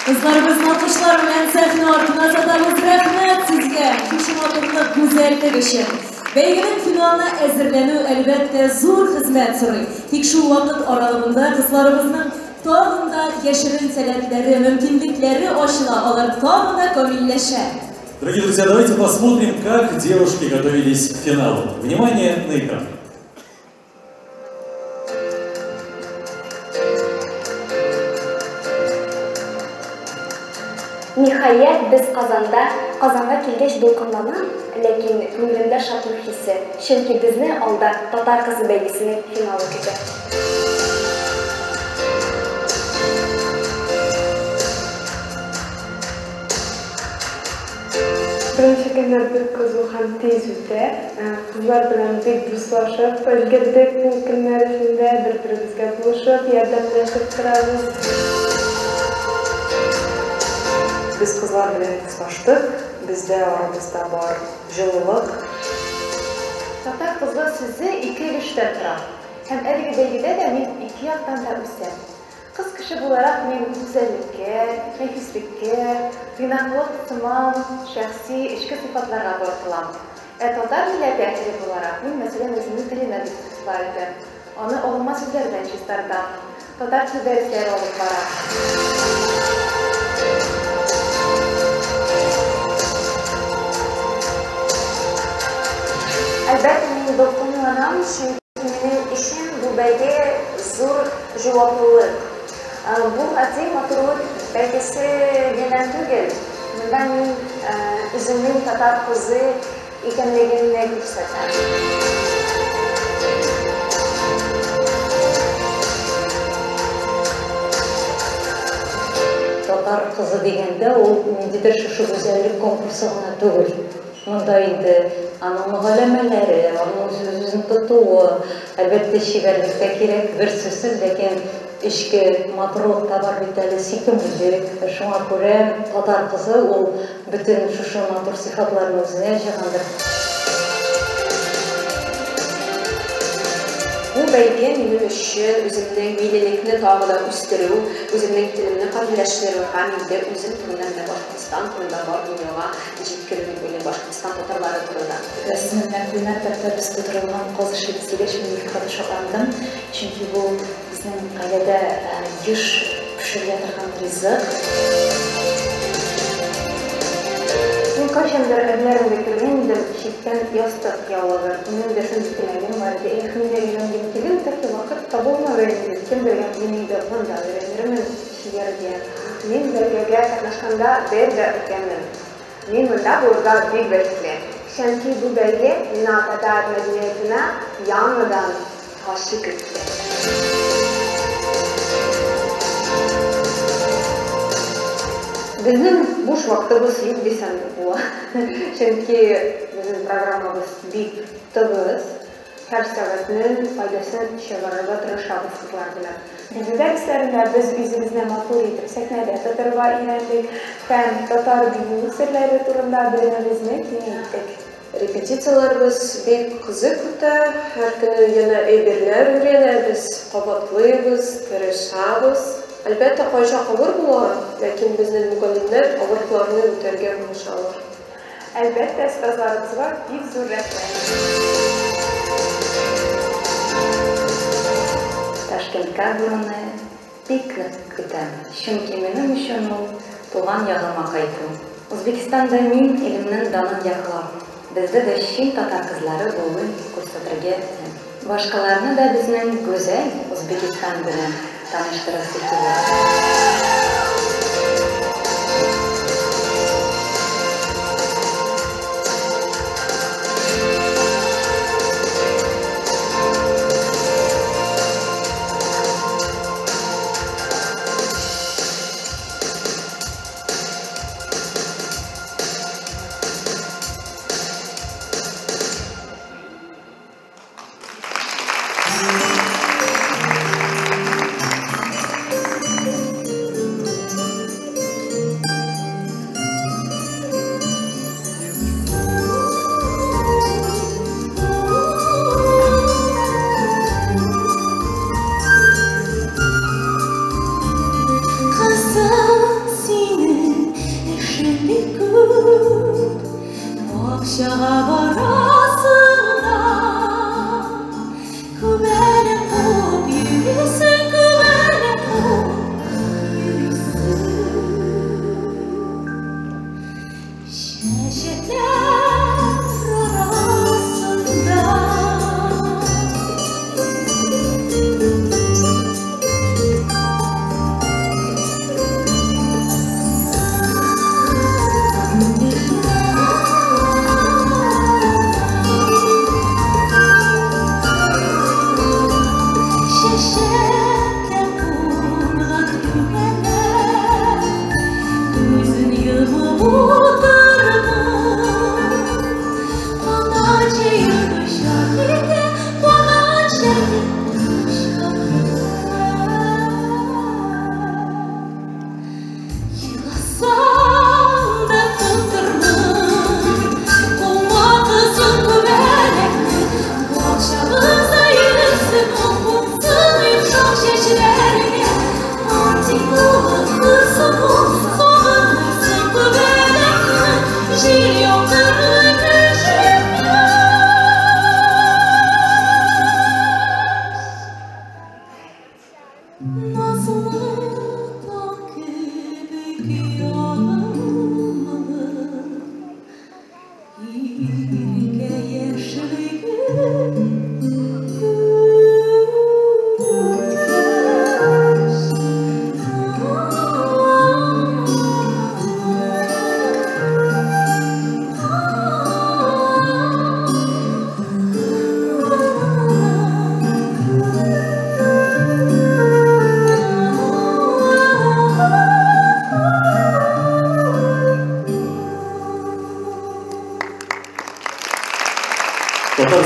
D: Кызларыбызны алкышлар белән сәхнә артына озатабыз. Рәхмәт сезгә шушы матурлык, гүзәллек өчен. Бәйгенең финалына әзерләнү, әлбәттә, зур хезмәт сорый. Тик шул вакыт аралыгында кызларыбызның тагын да яшерен сәләтләре, мөмкинлекләре ачыла, алар тагын да камилләшә.
I: Дорогие друзья, давайте посмотрим, как девушки готовились к финалу. Внимание на экран.
K: Ниһаять, без Казанда. Казанга килгәч дулкынланам, ләкин күңелемдә шатлык хисе, чөнки безне алда Татар кызы бәйгесенең финалы көтә.
L: Беренче көннәр бик кызу һәм тиз үтә. Кызлар белән бик дуслашып өлгердек бу көннәр эчендә, бер-беребезгә булышып, ярдәмләшеп торабыз.
M: Без кызлар белән дуслаштык, бездә арабызда бар җылылык.
N: Татар кызы сүзе ике өлештән тора. Һәм әлеге бәйгедә дә мин ике яктан да үсәм. Кыз кеше Кеше буларак мин гүзәллеккә, нәфислеккә, тыйнаклык сыман шәхси эчке сыйфатларга тартылам. Ә татар милләте әһеле буларак мин, мәсәлән, үземнең телемә бик игътибар итәм. Аны алынма сүзләрдән чистартам. Татар теле дәресләре алып барам.
K: Әлбәттә, мин дулкынланам, чөнки минем өчен бу бәйге зур җаваплылык. Бу гади матурлык бәйгесе генә түгел. Монда мин үземнең татар кызы икәнлегемне күрсәтәм.
O: Татар кызы дигәндә ул ниндидер шушы гүзәллек конкурсы гына түгел. Монда инде аның мөгаләмәләре, аның үз-үзен тотуы, әлбәттә, чибәрлек тә кирәк, бер сүзсез, ләкин эчке матурлык та бар бит әле, сөйкемлелек. Шуңа күрә татар кызы ул бөтен шушы матур сыйфатларны үзенә җыйгандыр.
P: Бу бәйге минем өчен үземнең миллилекне тагы да үстерү, үземнең телемне камилләштерү һәм инде үзем турында, менә Башкортстан турында бар дөньяга җиткерү дип уйлыйм, Башкортстан татарлары турында.
Q: Сезнең белән мәктәптә без тудырылган каз эшлибез дигәч, мин бик каты шатландым, чөнки бу безнең гаиләдә еш пешерелә торган ризык.
N: Мин кайчандыр әбиләремгә кергән идем, чиккән ястык яулыгы. Минем дә шундый теләгем бар иде. Эх, мин дә өйрәнгем килде, тик вакыт табылмады инде. Кем белгән, мин инде монда өйрәнермен чигәргә. Мин бәйгегә катнашканда бер дә үкенмим. Мин монда булырга бик бәхетле. Чөнки бу бәйге миңа татар мәдәниятенә яңадан гашыйк итте.
M: Безнең буш вакытыбыз юк дисәм дә була. Чөнки безнең программабыз бик тыгыз. Һәр сәгатьнең файдасын чыгарырга тырышабыз кызлар белән.
L: Бию дәресләрендә без үзебезне матур итеп сәхнәдә тотарга өйрәндек һәм татар бию серләре турында белемебезне киңәйттек.
R: Репетицияләребез бик кызык үтә, һәр көне яңа әйберләр өйрәнәбез, кабатлыйбыз, тырышабыз. Әлбәттә, кайчак авыр була, ләкин безнең мөгаллимнәр авырлыкларны үтәргә булышалар.
L: Әлбәттә, остазларыбызга бик зур рәхмәт.
O: Ташкентка баруны бик нык көтәм, чөнки минем өчен ул туган ягыма кайту. Үзбекстанда мин илемнең данын яклап, бездә дә чын татар кызлары булуын күрсәтергә телим. Башкаларны да безнең гүзәл Үзбекстан белән таныштырасы килә.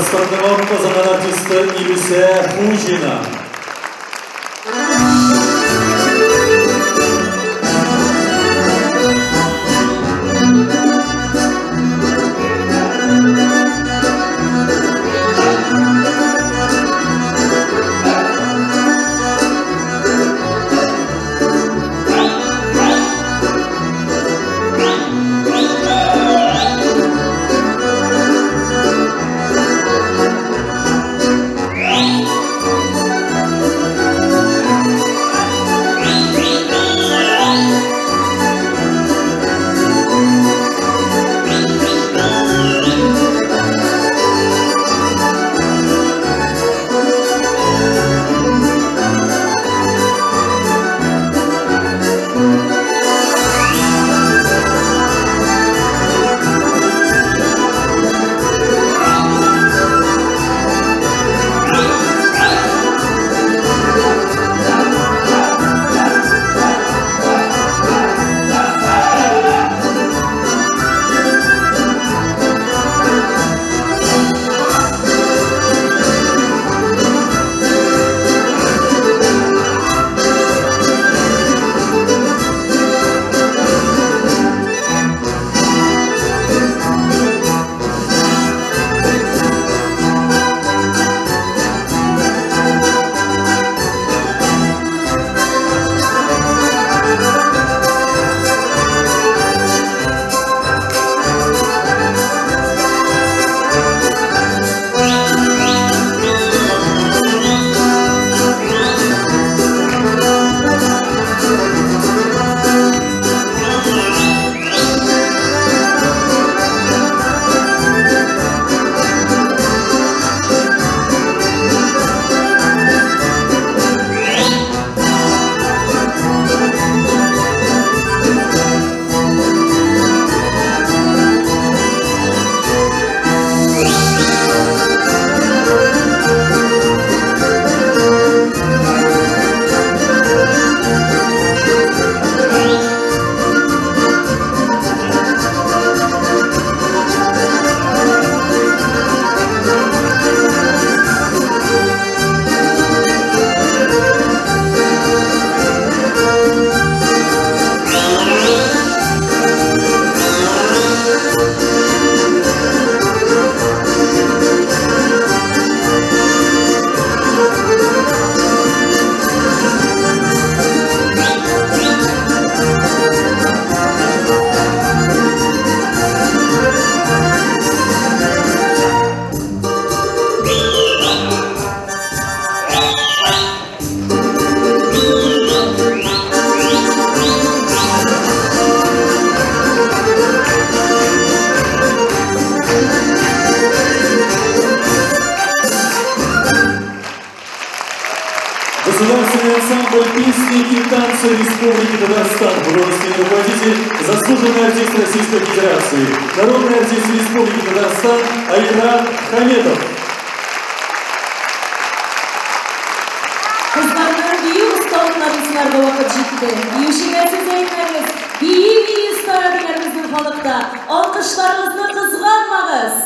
I: Татарстанның атказанган артисты Илүсә Хуҗина. Государственный ансамбль песни и танца Республики Татарстан, художественный руководитель, заслуженный артист Российской Федерации, народный артист Республики Татарстан Айрат Хаметов.
D: Кызларның бию осталыкларын сынарга вакыт җитте. Биючегә сез әйтмәгез, бии-бии остара диләр безнең халыкта. Алкышларыгызны кызганмагыз.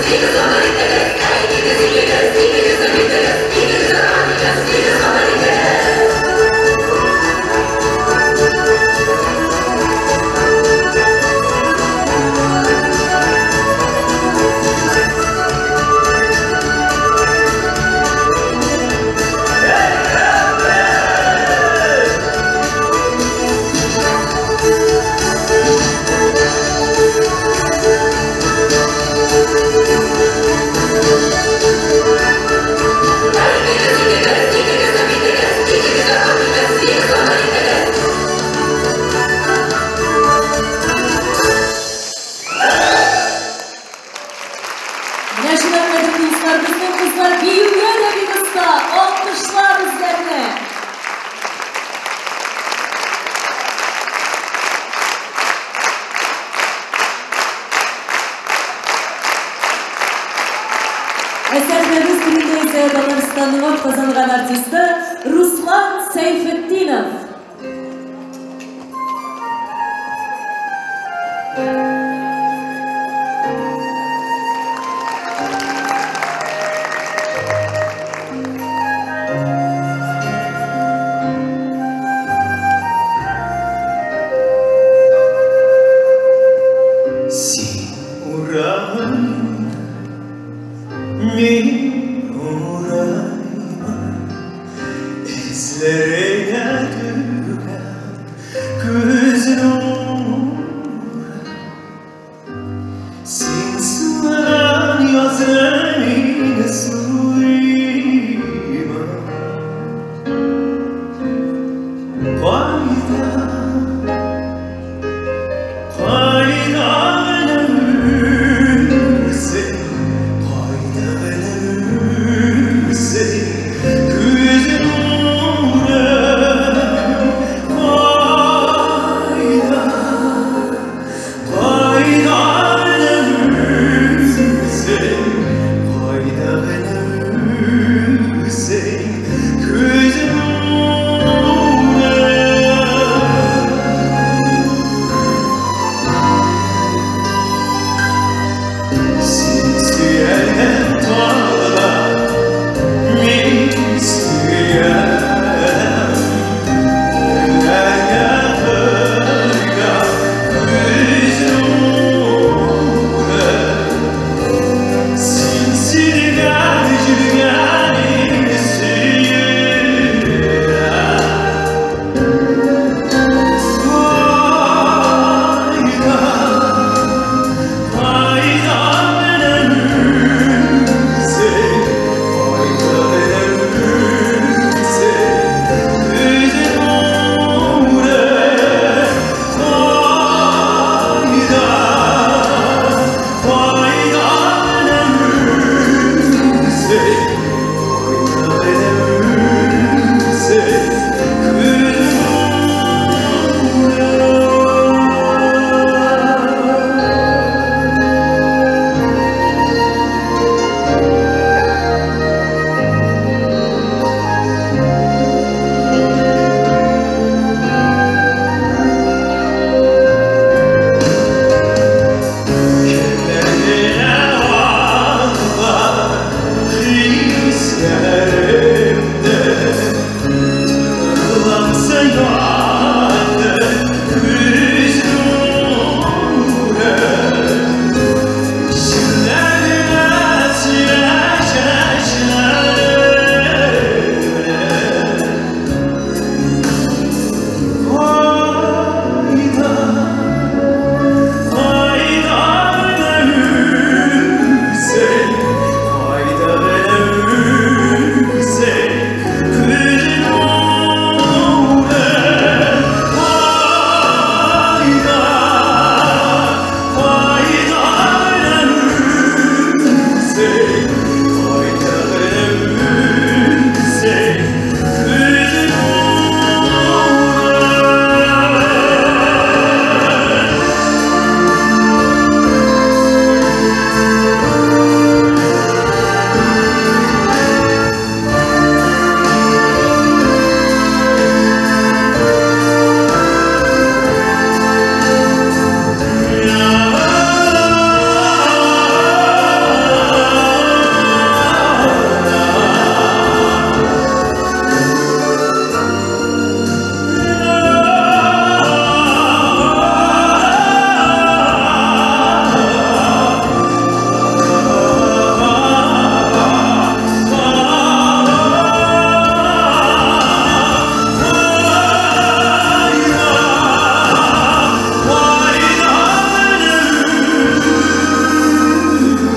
J: Kayda, kayda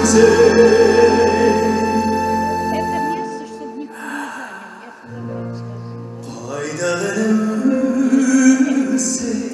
J: Үзең. Кайда гына үзең, күзең.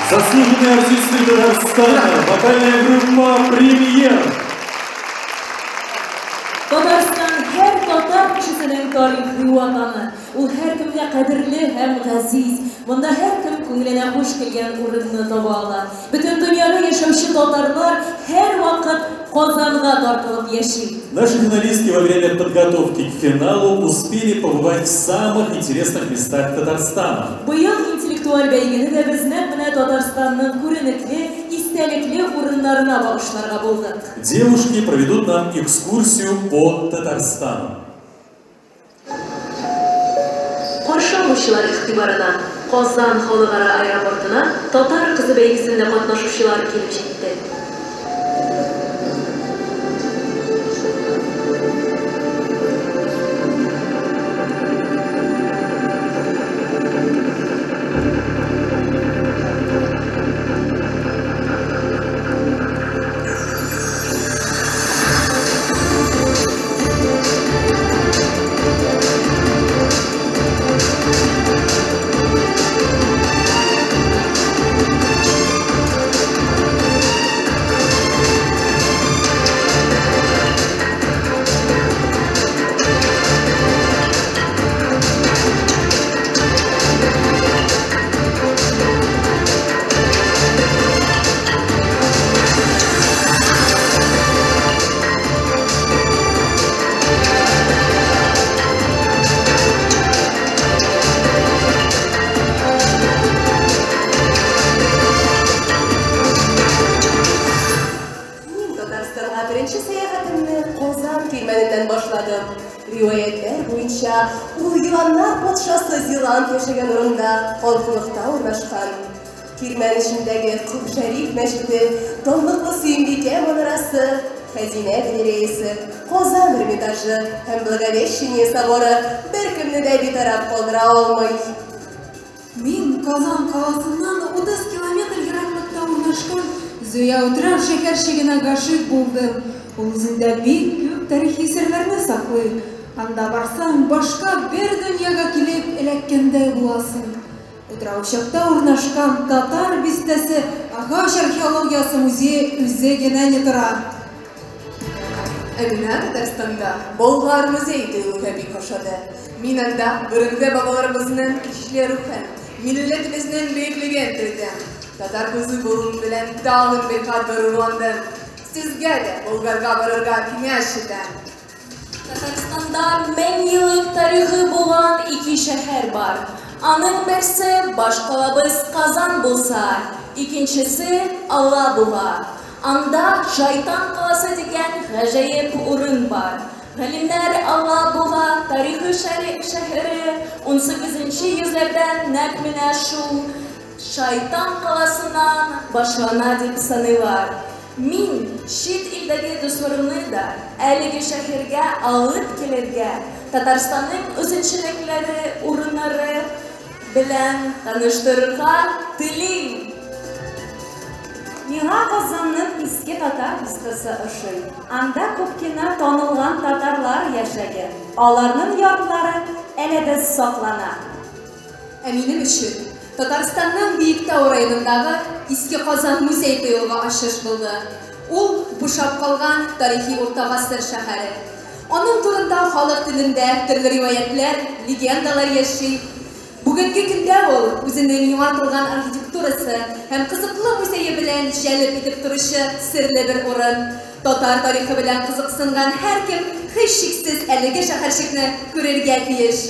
I: Заслуженные артисты Татарстана, вокальная группа «Премьер».
D: Татарстан һәр татар кешесенең тарихи ватаны. Ул һәркемгә кадерле һәм газиз. Монда һәркем күңеленә хуш килгән урынны таба ала. Бөтен дөньяда яшәүче татарлар һәрвакыт Казанга тартылып яши.
I: Наши финалистки во время подготовки к финалу успели побывать в самых интересных местах Татарстана.
D: Быел интеллектуаль бәйгене дә без нәкъ менә Татарстанның күренекле, истәлекле урыннарына багышларга булдык.
I: Девушки проведут нам экскурсию по Татарстану.
D: Каршы алучылар игътибарына Казан халыкара аэропортына Татар кызы бәйгесендә катнашучылар килеп җитте. Кирмәненнән башладым. Риваятьләр буенча, ул еланнар патшасы Зилант яшәгән урында, калкулыкта урнашкан. Кирмән эчендәге Кол Шәриф мәчете, данлыклы Сөембикә манарасы, Хәзинә галереясе, Казан Эрмитажы һәм Благовещение соборы беркемне дә битараф калдыра алмый.
B: Мин Казан каласыннан 30 километр ераклыкта урнашкан Зөя утрау шәһәрчегенә гашыйк булдым. Ул үзендә бик күп тарихи серләрне саклый. Анда барсаң, башка бер дөньяга килеп эләккәндәй буласың. Утраучыкта урнашкан Татар бистәсе агач археологиясе музее үзе генә ни тора!
E: Ә менә Татарстанда Болгар музей тыюлыгы бик ошады. Мин анда борынгы бабаларыбызның көчле рухын, милләтебезнең бөеклеген тойдым. Татар кызы булуым белән тагын бер кат горурландым. Сезгә дә Болгарга барырга киңәш итәм.
H: Татарстанда меңьеллык тарихы булган ике шәһәр бар. Аның берсе башкалабыз Казан булса, икенчесе Алабуга. Анда Шайтан каласы дигән гаҗәеп урын бар. Галимнәр Алабуга тарихы шәһәре унсигезенче йөзләрдә нәкъ менә шул Шайтан каласыннан башлана дип саныйлар. Мин чит илдәге дусларымны да әлеге шәһәргә алып килергә, Татарстанның үзенчәлекләре урыннары белән таныштырырга телим.
S: Миңа Казанның Иске Татар бистәсе ошый. Анда күп кенә танылган татарлар яшәгән. Аларның йортлары әле дә саклана.
G: Ә минем өчен Татарстанның Биектау районындагы Иске Казан музей-тыюлыгы ачыш булды. Ул, бушап калган тарихи урта гасыр шәһәре. Аның турында халык телендә төрле риваятьләр, легендалар яши. Бүгенге көндә ул үзенең яңартылган архитектурасы һәм кызыклы музее белән җәлеп итеп торучы серле бер урын. Татар тарихы белән кызыксынган һәркем һичшиксез әлеге шәһәрчекне күрергә тиеш.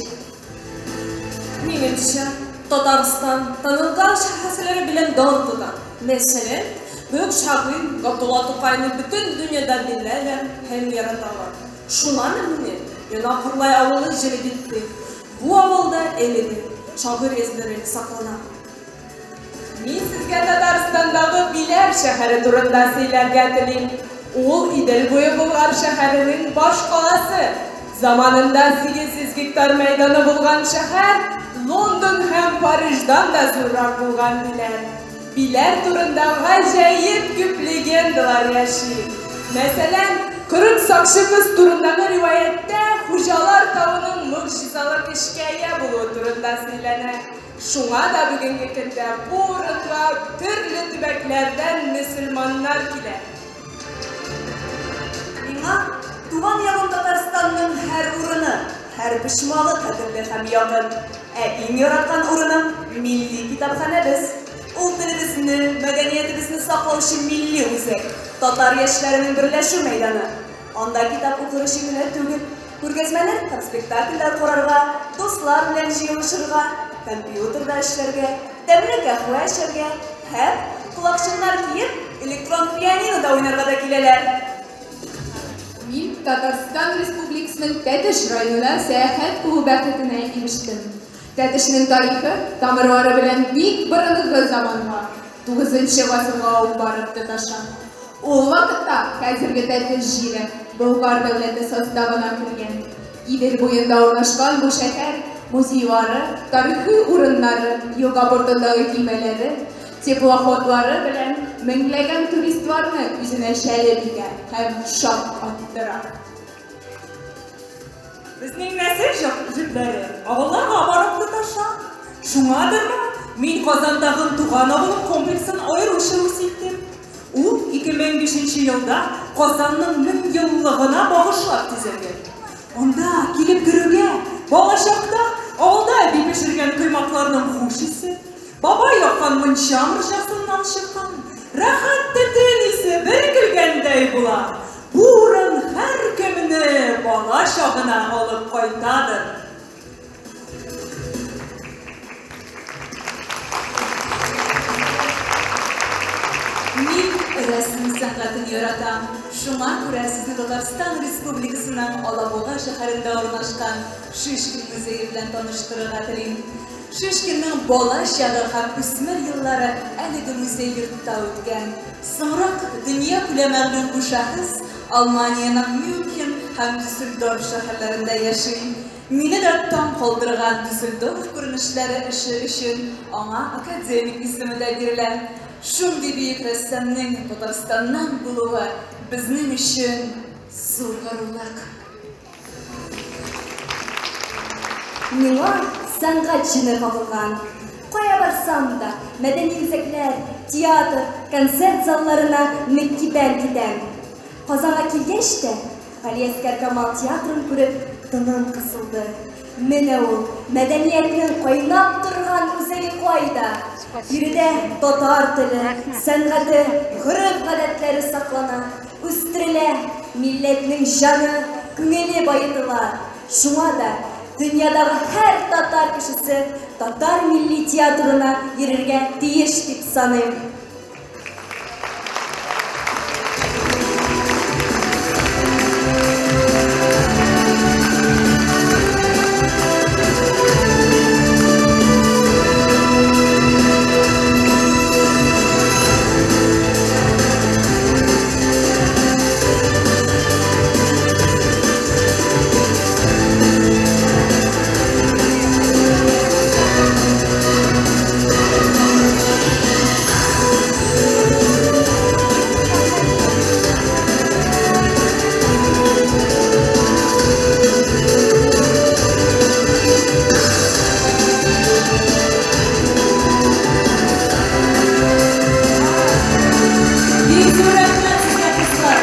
H: Минемчә, Татарстан танылган шәхесләре белән дан тота. Мәсәлән, бөек шагыйрь Габдулла Тукайны бөтен дөньяда беләләр һәм яраталар. Шуңамы мине Яңа Кырлай авылы җәлеп итте. Бу авылда әле дә шагыйрь эзләре саклана.
T: Мин сезгә Татарстандагы Биләр шәһәре турында сөйләргә телим. Ул Идел буе Болгар шәһәренең башкаласы. Заманында 800 гектар мәйданы булган шәһәр Лондон һәм Париждан да зуррак булган диләр. Биләр турында гаҗәеп күп легендалар яши. Мәсәлән, 40 сакчы кыз турындагы риваятьтә Хуҗалар тавының могҗизалы көчкә ия булуы турында сөйләнә. Шуңа да бүгенге көндә бу урынга төрле төбәкләрдән мөселманнар килә.
E: Миңа туган ягым Татарстанның һәр урыны, һәр почмагы кадерле һәм якын. Ә иң яраткан урыным, милли китапханәбез. Ул телебезне, мәдәниятебезне саклаучы милли үзәк, татар яшьләренең берләшү мәйданы. Анда китап укыр өчен генә түгел, күргәзмәләр һәм спектакльләр карарга, дуслар белән җыелышырга, компьютерда эшләргә, тәмле каһвә эчәргә һәм, колакчыннар киеп, электрон пианинода уйнарга да киләләр.
G: Мин Татарстан Республикасының Тәтеш районына сәяхәт кылу бәхетенә ирештем. Тәтешнең тарихы тамырлары белән бик борынгы заманга, тугызынчы гасырга ук барып тоташа. Ул вакытта хәзерге Тәтеш җире Болгар дәүләте составына кергән. Идел буенда урнашкан бу шәһәр музейлары, тарихи урыннары, елга портындагы көймәләре, теплоходлары белән меңләгән туристларны үзенә җәлеп итә һәм шаккаттыра.
T: Безнең нәсел җепләре авылларга барып тоташа. Шуңадырмы, мин Казандагы туган авылым комплексын аеруча үз иттем. Ул 2005 нче елда Казанның 1000 еллыгына багышлап төзелгән. Анда килеп керүгә, балачакта авылда әби пешергән коймакларның хуш исе, бабай яккан мунча морҗасыннан чыккан рәхәт төтен исе бөркелгәндәй була. Бу урын һәркемне бала чагына алып кайтадыр.
E: Мин рәсем сәнгатен яратам. Шуңа күрә сезне Татарстан Республикасының Алабуга шәһәрендә урнашкан Шишкин музее белән таныштырырга телим. Шишкинның бала чагы һәм үсмер еллары әлеге музей йортта үткән. Соңрак дөнья күләм мәгълүм бу шәхес Алманиянең Мюнхен һәм Дюссельдорф шәһәрләрендә яши. Мине дә таң калдырган Дюссельдорф күренешләре эше өчен аңа академик исеме дә бирелә. Шундый бөек рәссамның Татарстаннан булуы безнең өчен зур горурлык.
S: Миңа сәнгать җене кагылган. Кая барсам да, мәдәни үзәкләр, театр, концерт залларына мөкиббән китәм. Казанга килгәч тә, Галиәсгар Камал театрын күреп, тыным кысылды. Менә ул, мәдәниятнең кайнап торган үзәге кайда? Биредә татар теле, сәнгате, гореф-гадәтләре саклана, үстерелә, милләтнең җаны, күңеле баетыла. Шуңа да дөньядагы һәр татар кешесе татар милли театрына йөрергә тиеш дип саныйм.
E: Бик зур рәхмәт сезгә, кызлар.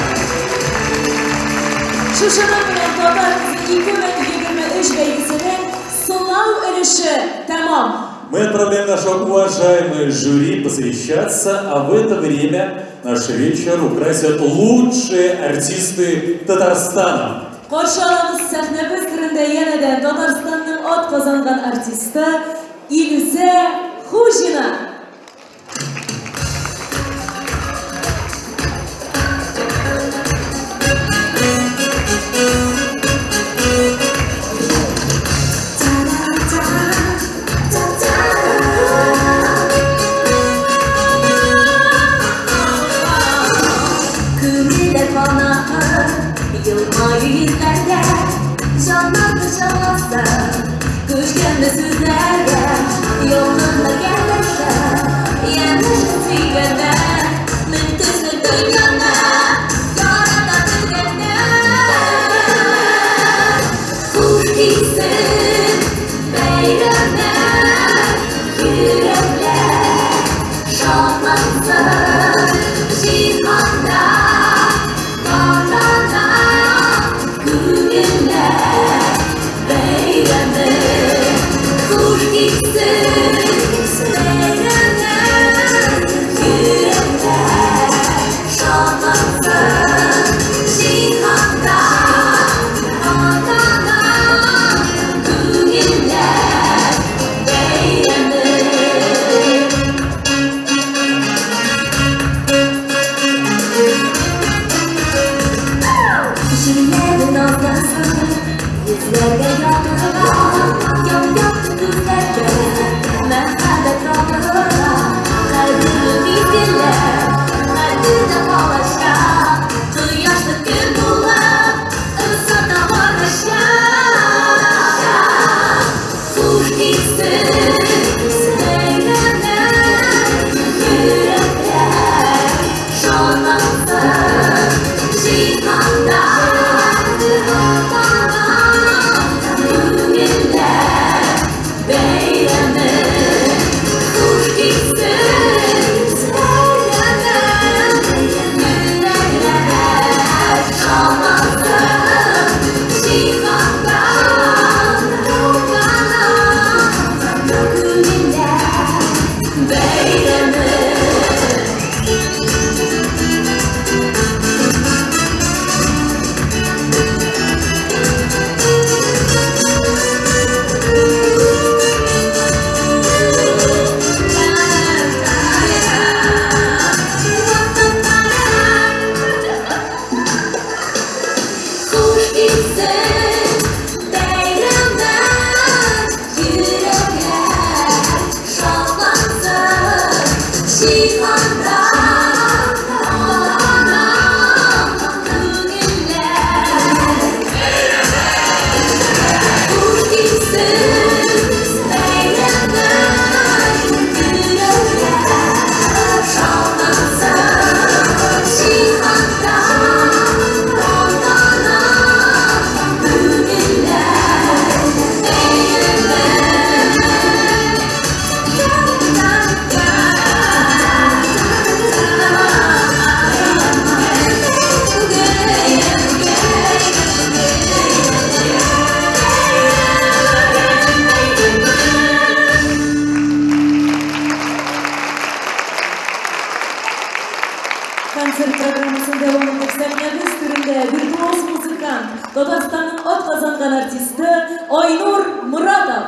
E: Шушының белән Татар кызы 2023 бәйгесенең сынау өлеше тәмам.
I: Мы отправляем наше уважаемое жюри посовещаться, а в это время наш вечер украсят лучшие артисты Татарстана.
E: Каршы алабыз сәхнәбез түрендә янәдән Татарстанның атказанган артисты Илүсә Хуҗина.
S: Күңелләр канаты, елмаю йөзләргә, җаннарны җанласын, күчкәнне сүзләргә, ялкыннар янәшә, янәшә сөйгәннәр, мең төсле дөньяны ярата белгәннәр. Хуш килсен бәйрәмнәр, йөрәкләр шатлансын, җиһанда тантана, күңелләр бәйрәме. Хуш килсен бәйрәмнәр, йөрәкләр шатлансын, җиһанда тантана, күңелләр бәйрәме. Җилләр назласын, йөзләргә ятыла, яп-якты күзләргә мәхәббәт ратыла. Кадерле мизгелләр хәтердә калачак, кояшлы көн булып озата барачак. Хуш килсен бәйрәмнәр, йөрәкләр шатлансын, җиһанда тантана, күңелләр бәйрәме. Хуш килсен бәйрәмнәр,
U: Җиһанда тантана күңелләр. Хуш килсен бәйрәмнәр, йөрәкләр шатлансын. Җиһанда тантана күңелләр бәйрәмнәр.
D: Концерт программасын дәвам итеп сәхнәбез түрендә виртуоз музыкант, Татарстанның атказанган артисты Айнур Муратов.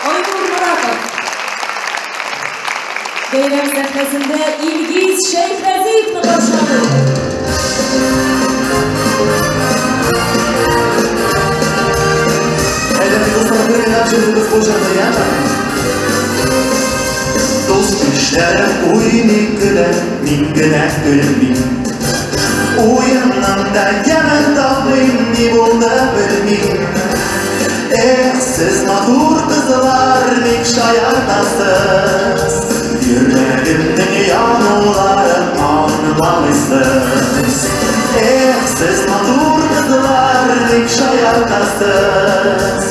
D: Айнур Муратов. Бәйрәм сәхнәсендә Илгиз Шәйхразиевны каршы алыйк.
J: Әйдә, дуслар, бер генә җырыбыз бу җырны, яме? Дус ишләрем уйный көлә, мин генә көлмим. Уеннан да ямен тапмыйм, ни булды белмим. Эх, сез матур кызлар, бик шаяртасыз. Йөрәгемнең януларын аңламыйсыз. Эх, сез матур кызлар, ник шаяртасыз?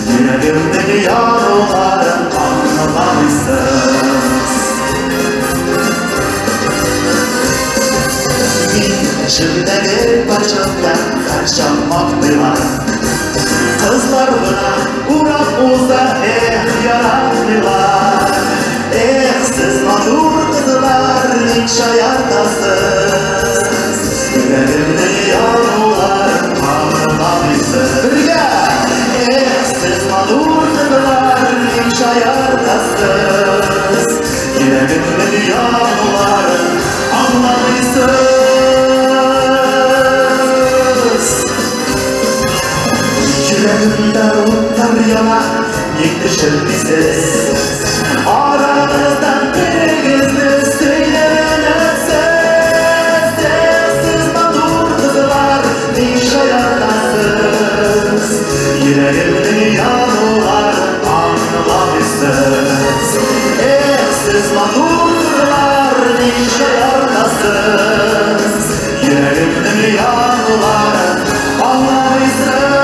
J: Йөрәгемнең януларын аңламыйсыз. Мин эчемдәге патша белән һәрчак мактыйлар. Кызлар гына урап уза, эх, яратмыйлар. Эх, сез матур кызлар, ник шаяртасыз? Йөрәгемнең януларын аңламыйсыз. Бергә! Эх, сез матур кызлар, ник шаяртасыз? Йөрәгемнең януларын аңламыйсыз. Йөрәгемдә утлар яна, ник төшермисез? Арагыздан берегезне сөйләмәсез. Эх, сез матур кызлар, ник шаяртасыз? Йөрәгемнең януларын аңламыйсыз. Эх, сез матур кызлар, ник шаяртасыз? Йөрәгемнең януларын аңламыйсыз.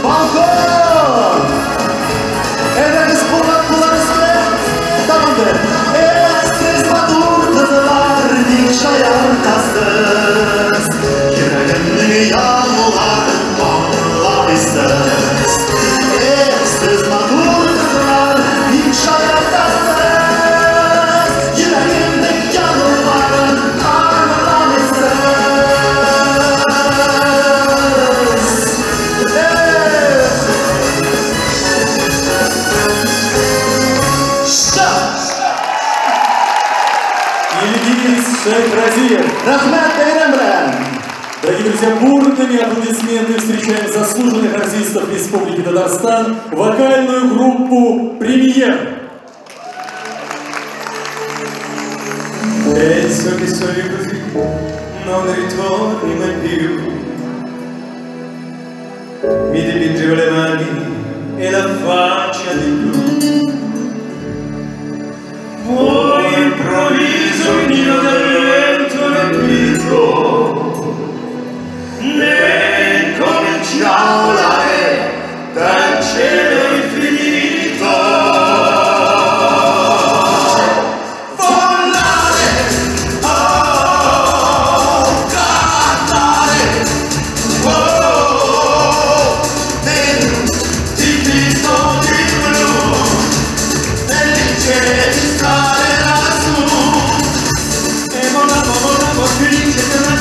J: Балкон! Әйдәгез, куллар куллар өстенә. Тамамдыр. Эх, сез матур кызлар, ник шаяртасыз? Йөрәгемнең януларын аңламыйсыз. Эх, сез матур кызлар, ник шаяртасыз? Йөрәгемнең януларын аңламыйсыз. Эх! Шап!
I: Ильгиз Шайхразиев.
J: Рәхмәт, бәйрәм белән!
I: Дорогие друзья, бурными аплодисментами встречаем заслуженных артистов Республики Татарстан, вокальную группу «Премьер».
F: Penso che solo così non ritorni mai più. Mi dipingevo le mani e la faccia di blu. Poi improvviso veniva dal vento rapito, ne cominciò a volare dal cielo infinito. Volare, oh, cantare, oh, nel dipinto di blu, nei cieli stare lassù. E volavo, volavo, felice per la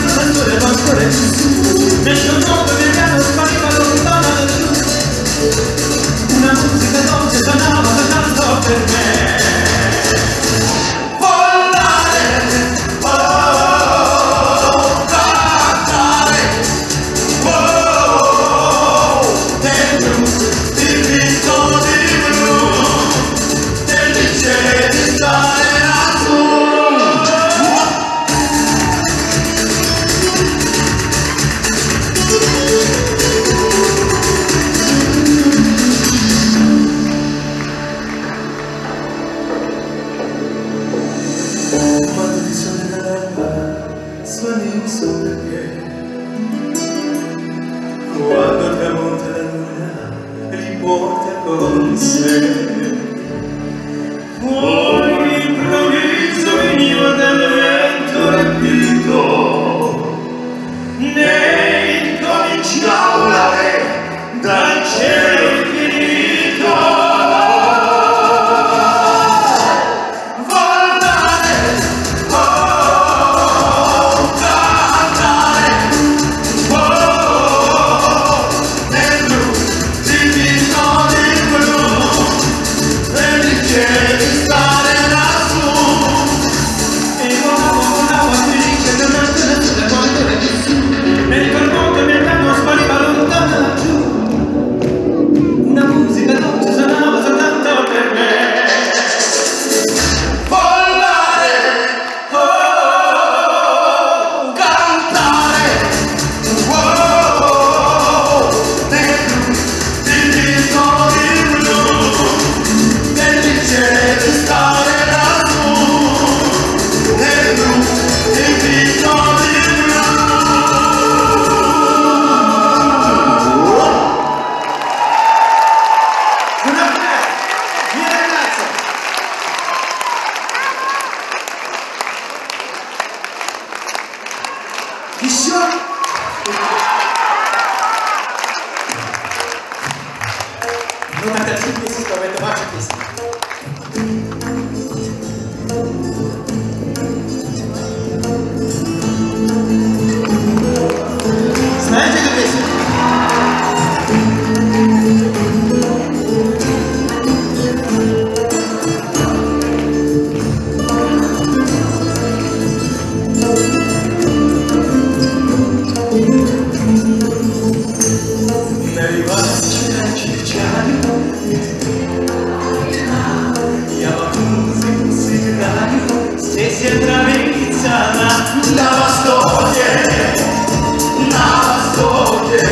F: Знаете эту песню? Наливай чайчик чай, я могу музыку сыграю, здесь я нравится она. На востоке, на востоке,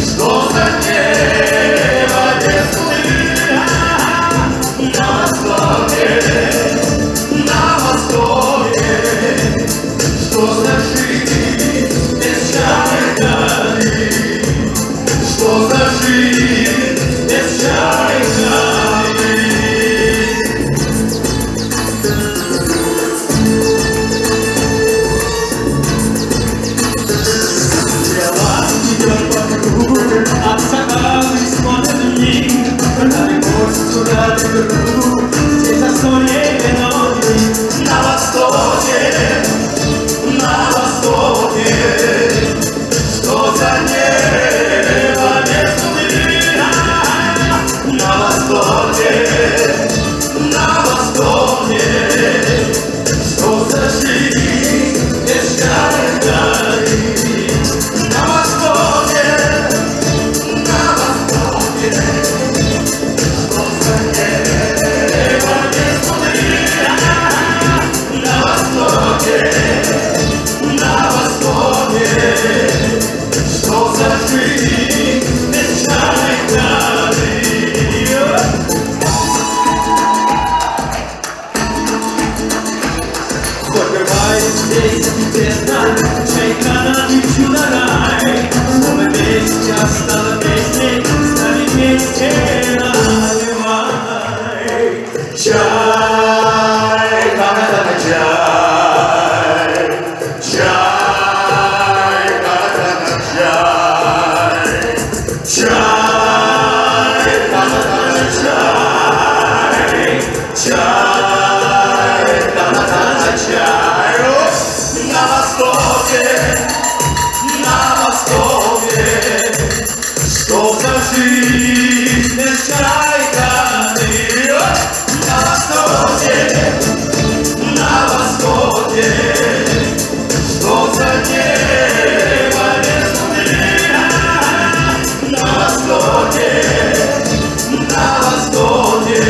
F: что за небо без луны? На востоке, на востоке, что за жизнь без чайханы? Что за жизнь без чайханы? Стрела идет по кругу, от заката смотрит мир. Рады гостю, рады другу, здесь застолье вино. На востоке, на востоке, что за небо без луны? На востоке, на востоке, что за жизнь без чайханы? На востоке, на востоке, что за небо без луны? На востоке, на востоке, что за жизнь без чайханы? Хоть бывает здесь тесно, чайхана ты чудо-рай, словно песня стала песней, с нами вместе наливай. Чайхана, чай, чайхана, чай, чайхана, чай, чайхана, чай. На востоке, на востоке, что за жизнь без чайханы? На востоке, на востоке, что за небо без луны? На востоке, на востоке,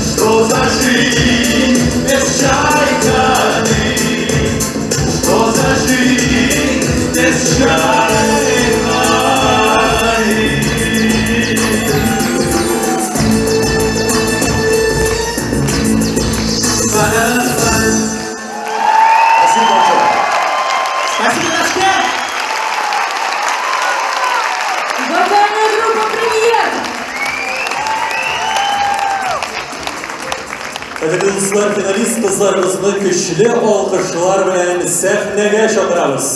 F: что за жизнь без чайханы? Что за жизнь без чайханы?
A: Спасибо большое.
F: Спасибо, Ташкент!
S: Вокальная группа «Премьер».
I: Кадерле дуслар, финалист кызларыбызны көчле алкышлар белән сәхнәгә чакырабыз.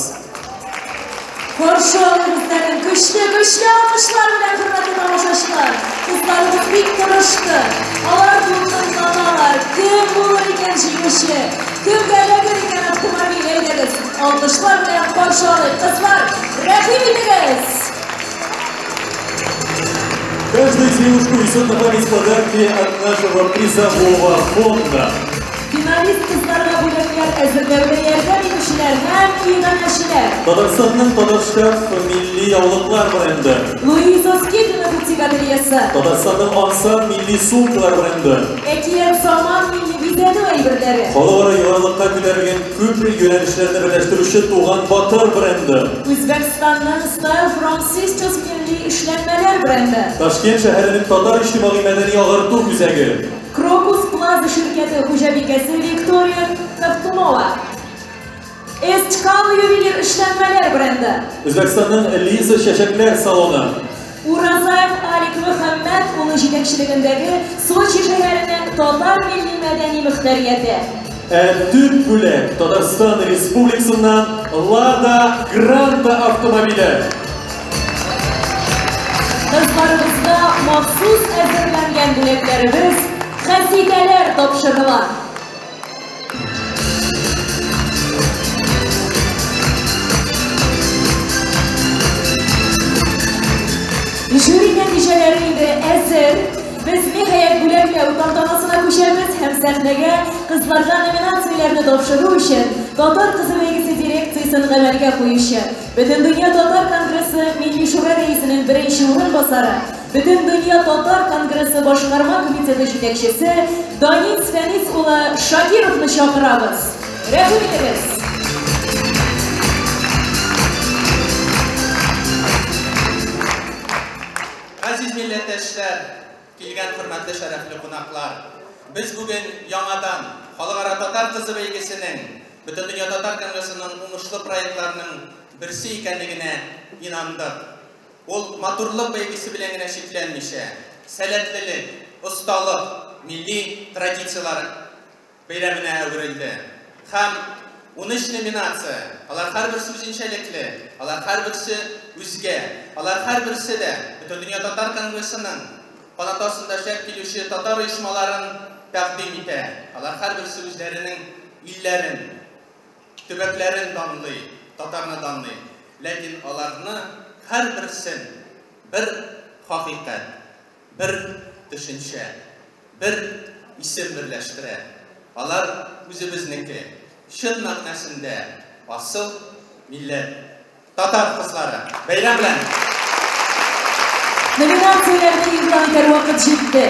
S: Каршы алыгыз безнең көчле-көчле алкышлар белән, хөрмәтле тамашачылар. Кызларыбыз бик тырышты. Алар дулкынланалар. Кем булыр икән җиңүче? Кемгә эләгер икән автомобиль? Әйдәгез, алкышлар белән каршы алыйк. Кызлар, рәхим итегез!
I: Каждая девушка несет на память подарки от нашего призового фонда.
S: Финалист кызларга бүләкләр әзерләүдә ярдәм итүчеләр һәм иганәчеләр.
I: Татарстанның Татарштаф милли яулыклар бренды.
S: Луиза Скипина бутик ательесы.
I: Татарстанның Ансат милли сумкалар бренды.
S: Әкият Заман милли бизәнү әйберләре.
I: Халыкара югарылыкка күтәрелгән күп юнәлешләрне берләштерүче Туган Батыр бренды.
S: Үзбәкстанның Style from Sisters милли эшләнмәләр бренды.
I: Ташкент шәһәренең Татар иҗтимагый мәдәни агарту үзәге.
S: Крокус Плаза ширкәте хуҗабикәсе Виктория Ковтунова. Эсчкал ювелир эшләнмәләр бренды.
I: Үзбәкстанның Лиза чәчәкләр салоны.
S: Уразаев Алик Мөхәммәт улы җитәкчелегендәге Сочи шәһәренең Татар милли мәдәни мөхтәрияте.
I: Ә төп бүләк Татарстан Республикасыннан Лада Гранта автомобиле.
S: Кызларыбызга махсус әзерләнгән бүләкләребез хәситәләр тапшырыла. Жюри нәтиҗәләре инде әзер. Без ниһаять бүләкләү тантанасына күчәбез һәм сәхнәгә кызларга номинацияләрне тапшыру өчен Татар кызы бәйгесе дирекциясен гамәлгә куючы, Бөтендөнья татар конгрессы Милли шура рәисенең беренче урынбасары, Бөтендөнья татар конгрессы башкарма комитеты җитәкчесе Данис Фәнис улы Шакировны чакырабыз. Рәхим итегез!
C: Газиз милләттәшләр, килгән хөрмәтле шәрәфле кунаклар, без бүген яңадан Халыкара татар кызы бәйгесенең Бөтендөнья татар конгрессының уңышлы проектларының берсе икәнлегенә инандык. Ул матурлык бәйгесе белән генә чикләнмичә, сәләтлелек, осталык, милли традицияләр бәйрәменә әверелде. Һәм 13 номинация, алар һәрберсе үзенчәлекле, алар һәрберсе үзгә, алар һәрберсе дә Бөтендөнья татар конгрессының канаты астында эшләп килүче татар оешмаларын тәкъдим итә. Алар һәрберсе үзләренең илләрен, төбәкләрен данлый, татарны данлый. Ләкин аларны һәрберсен бер хакыйкать, бер төшенчә, бер исем берләштерә. Алар үзебезнеке, чын мәгънәсендә асыл милләт, татар кызлары. Бәйрәм белән!
S: Номинацияләрне игълан итәр вакыт җитте.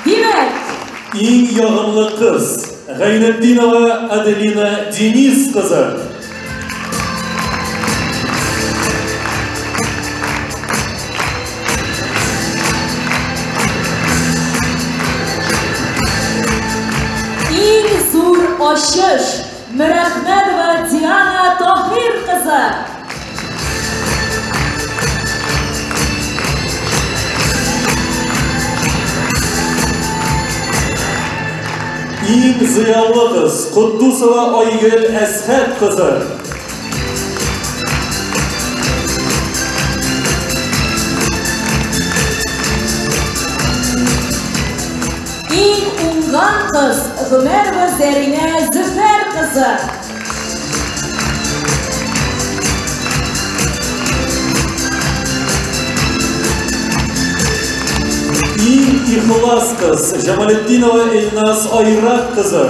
S: Димәк,
I: Иң ягымлы кыз Гайнетдинова Аделина Денис кызы.
S: Иң зур ачыш Мөрәхмәтова Диана Таһир кызы.
I: Иң зыялы кыз Котдусова Айгөл Әсхәт кызы.
S: Иң уңган кыз Гомәрова Зәринә Зөфәр кызы.
I: Иң ихлас кыз Җамалетдинова Эльназ Айрат кызы.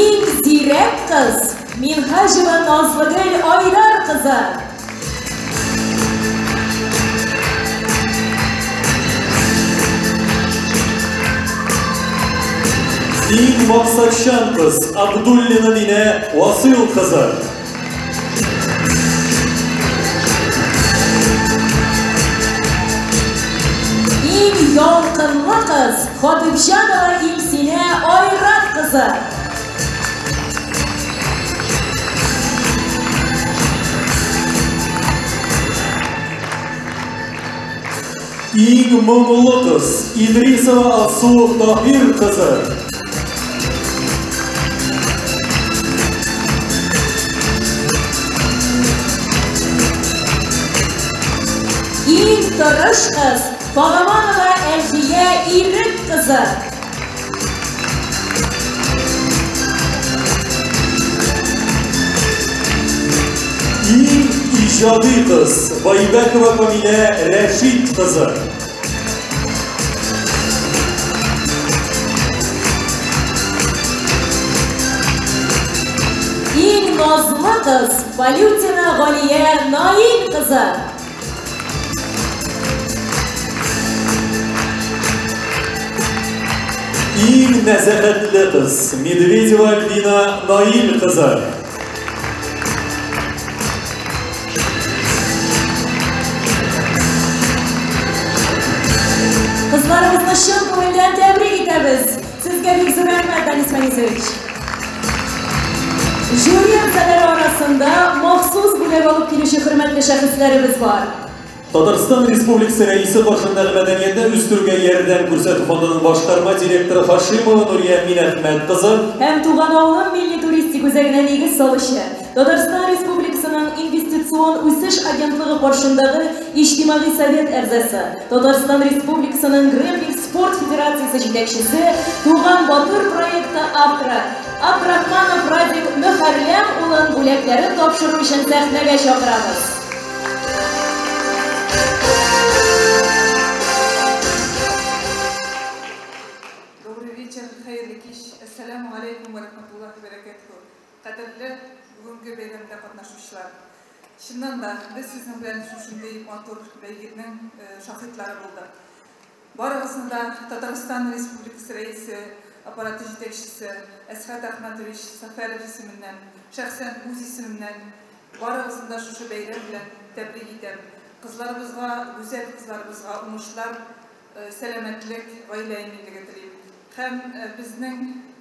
S: Иң зирәк кыз Минһаҗева Назлыгөл Айдар кызы.
I: Иң максатчан кыз Абдуллина Динә Васыйл кызы.
S: Иң ялкынлы кыз Хатыпҗанова Илсинә Айрат кызы.
I: Иң моңлы кыз Идрисова Алсу Таһир кызы.
S: Иң тырыш кыз Фагаманова Әлфия Ирек кызы.
I: Иң иҗади кыз Байбәкова Камилә Рәшит кызы.
S: Иң назлы кыз Валютина Галия Наил кызы.
I: Иң нәзакәтле кыз Медведева Альбина Наил кызы.
S: Кызларыбызны чын күңелдән тәбрик итәбез. Сезгә бик зур рәхмәт, Данис Фәнисович. Жюри әгъзалары арасында махсус бүләк алып килүче хөрмәтле шәхесләребез бар.
I: Татарстан Республикасы Рәисе каршындагы мәдәниятне үстерүгә ярдәм күрсәтү фондының башкарма директоры Хашимова Нурия Минәхмәт кызы
S: Һәм Туган авылым милли туристик үзәгенә нигез салучы, Татарстан Республикасының Инвестицион үсеш агентлыгы каршындагы Иҗтимагый совет әгъзасы, Татарстан Республикасының Грэпплинг спорт федерациясе җитәкчесе, Туган Батыр проекты авторы Абдрахманов Радик Мөхәрләм улын бүләкләрен тапшыру өчен сәхнәгә чакырабыз.
K: Добрый вечер, хәерле кич. Әссәламү галәйкүм вә рәхмәтуллаһи вә бәрәкәтүһ. Кадерле бүгенге бәйрәмдә катнашучылар. Чыннан да, без сезнең белән шушындый матур бәйгенең шаһитлары булдык. Барыгызны да Татарстан Республикасы Рәисе аппараты җитәкчесе Әсхәт Әхмәтович Сәфәров исеменнән, шәхсән үз исемемнән барыгызны да шушы бәйрәм белән тәбрик итәм. Кызларыбызга, гүзәл кызларыбызга уңышлар, сәламәтлек, гаилә иминлеге телим. Һәм безнең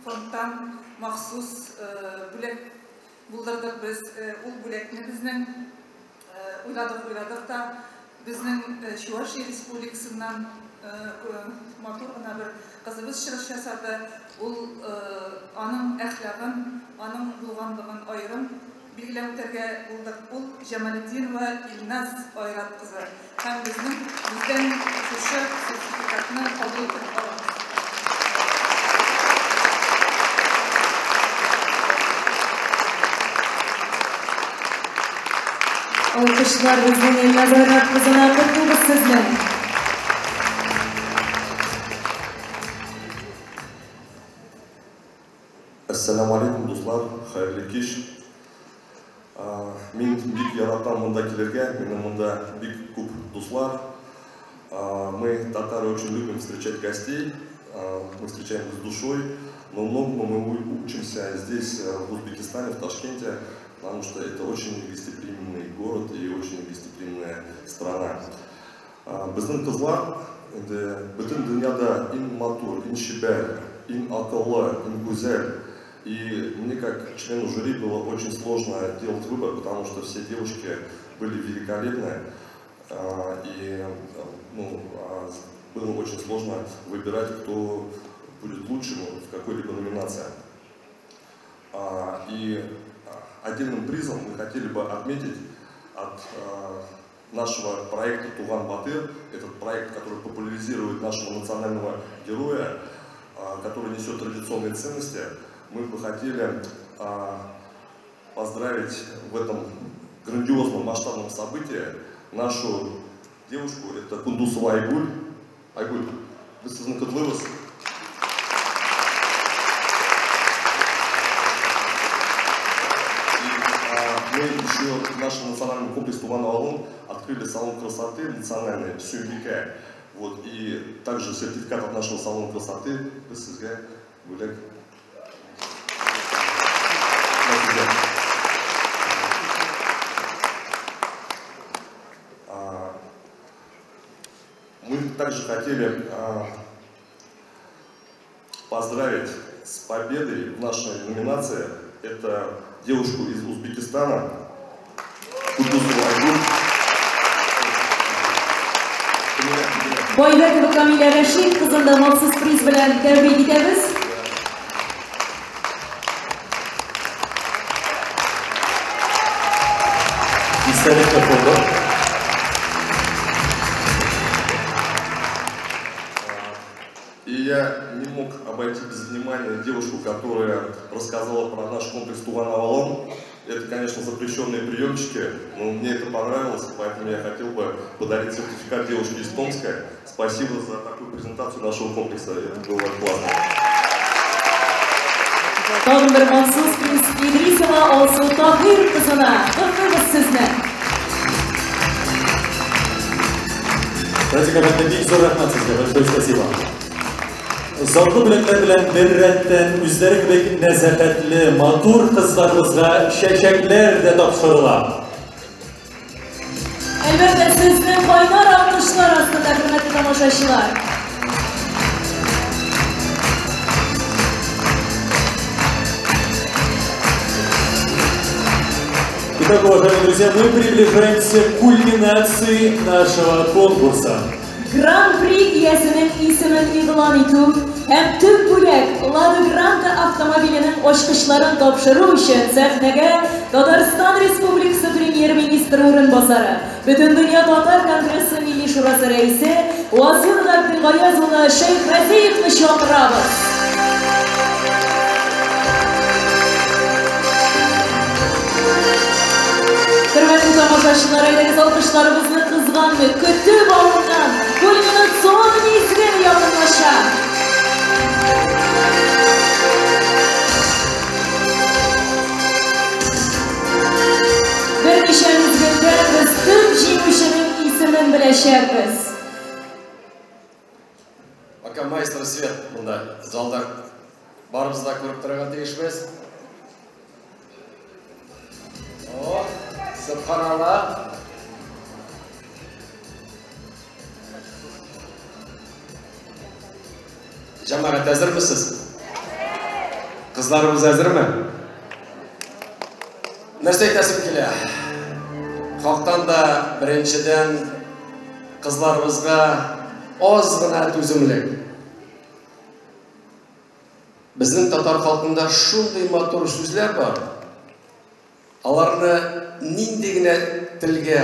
K: фондтан махсус бүләк булдырдык без. Ул бүләкне безнең уйладык-уйладык та, безнең Чувашия Республикасыннан матур гына бер кызыбыз чыгыш ясады. Ул аның әхлагын, аның булганлыгын аерым билгеләп үтәргә булдык. Ул Җамалетдинова Илназ Айрат кызы. Һәм безнең бездән шушы сертификатны кабул итеп алыгыз.
S: Алкышлар безнең Илназ Айрат кызына, котлыйбыз сезне.
V: Әссәламү алейкум, дуслар, хәерле кич. Мин бик яратам монда килергә, минем монда бик күп дуслар. Мы, татары, очень любим встречать гостей, мы встречаем их с душой, но многому мы учимся здесь, в Узбекистане, в Ташкенте, потому что это очень гостеприимный город и очень гостеприимная страна. Безнең кызлар инде бөтен дөньяда иң матур, иң чибәр, иң акыллы, иң гүзәл. И мне, как члену жюри, было очень сложно делать выбор, потому что все девушки были великолепны, и ну, было очень сложно выбирать, кто будет лучшим в какой-либо номинации. И отдельным призом мы хотели бы отметить от нашего проекта «Туган Батыр», этот проект, который популяризирует нашего национального героя, который несет традиционные ценности, мы бы хотели поздравить в этом грандиозном масштабном событии нашу девушку, это Кундусова Айгуль. Айгуль, без сезне котлыйбыз. Мы еще в нашем национальном комплексе Туган Авылым открыли салон красоты национальный Сюмбикэ. Вот, и также сертификат от нашего салона красоты без сезгә бүләк. Мы также хотели поздравить с победой в нашей номинации. Это девушку из Узбекистана, Кудусову Айгуль.
S: Байбәкова Камилә Рәшит кызын да махсус приз белән тәбрик итәбез.
I: Истәлекле фото.
V: И я не мог обойти без внимания девушку, которая рассказала про наш комплекс Туган Авылым. Это, конечно, запрещенные приемчики, но мне это понравилось, поэтому я хотел бы подарить сертификат девушке из Томска. Спасибо за такую презентацию нашего комплекса, это было классно.
S: Тагын бер махсус приз Идрисова Алсу Таһир кызына. Котлыйбыз сезне.
I: Радик әфәнде, бик зур рәхмәт сезгә, большое спасибо. Затлы бүләкләр белән бер рәттән үзләре кебек нәзакәтле, матур кызларыбызга чәчәкләр дә тапшырыла.
S: Әлбәттә, сезнең кайнар алкышлар астында, хөрмәтле тамашачылар.
I: Итак, уважаемые друзья, мы приближаемся к кульминации нашего конкурса.
S: Гран-при иясенең исемен игълан итү. Һәм төп бүләк Лада Гранта автомобиленең ачкычларын тапшыру өчен сәхнәгә Татарстан Республикасы Премьер-министры урынбасары, Бөтендөнья татар конгрессы Милли шурасы рәисе Вазыйх Габделгаяз улы Шәйхразиевны чакырабыз. Хөрмәтле тамашачылар, әйдәгез алкышларыбызны кызганмый, көтеп алынган кульминацион мизгел якынлаша. Берничә мизгелдә без төп җиңүченең исемен беләчәкбез.
P: Пока маэстро свет монда залда барыбыз да күреп торырга тиешбез. О, субханалла. Җәмәгать әзермесез? Кызларыбыз әзерме? Нәрсә әйтәсем килә? Хактан да беренчедән кызларыбызга аз гына түземлек. Безнең татар халкында шундый матур сүзләр бар. Аларны нинди генә телгә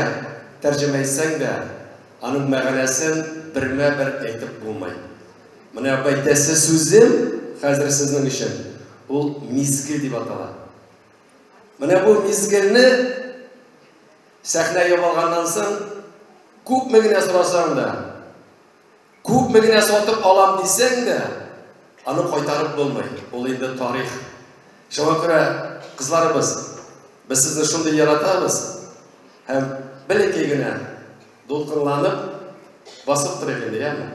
P: тәрҗемә итсәң дә, аның мәгънәсен бермә-бер әйтеп булмый. Менә әйтәсе сүзем хәзер сезнең өчен ул мизгел дип атала. Менә бу мизгелне сәхнә ябылганнан соң күпме генә сорасаң да, күпме генә сатып алам дисәң дә, аны кайтарып булмый. Ул инде тарих. Шуңа күрә, кызларыбыз, без сезне шундый яратабыз һәм бәләкәй генә дулкынланып басып торыйк инде, яме?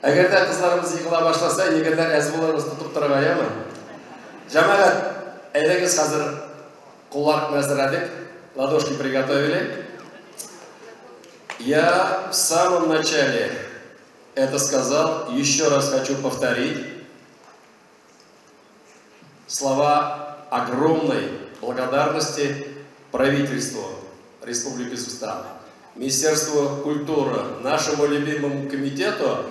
P: Әгәр дә кызларыбыз егыла башласа, егетләр әз булырбыз тотып торырга, яме? Җәмәгать, әйдәгез хәзер куллар әзерләдек, ладошки приготовили. Я в самом начале это сказал, еще раз хочу повторить. Слова огромной благодарности правительству Республики Татарстан, Министерству культуры, нашему любимому комитету,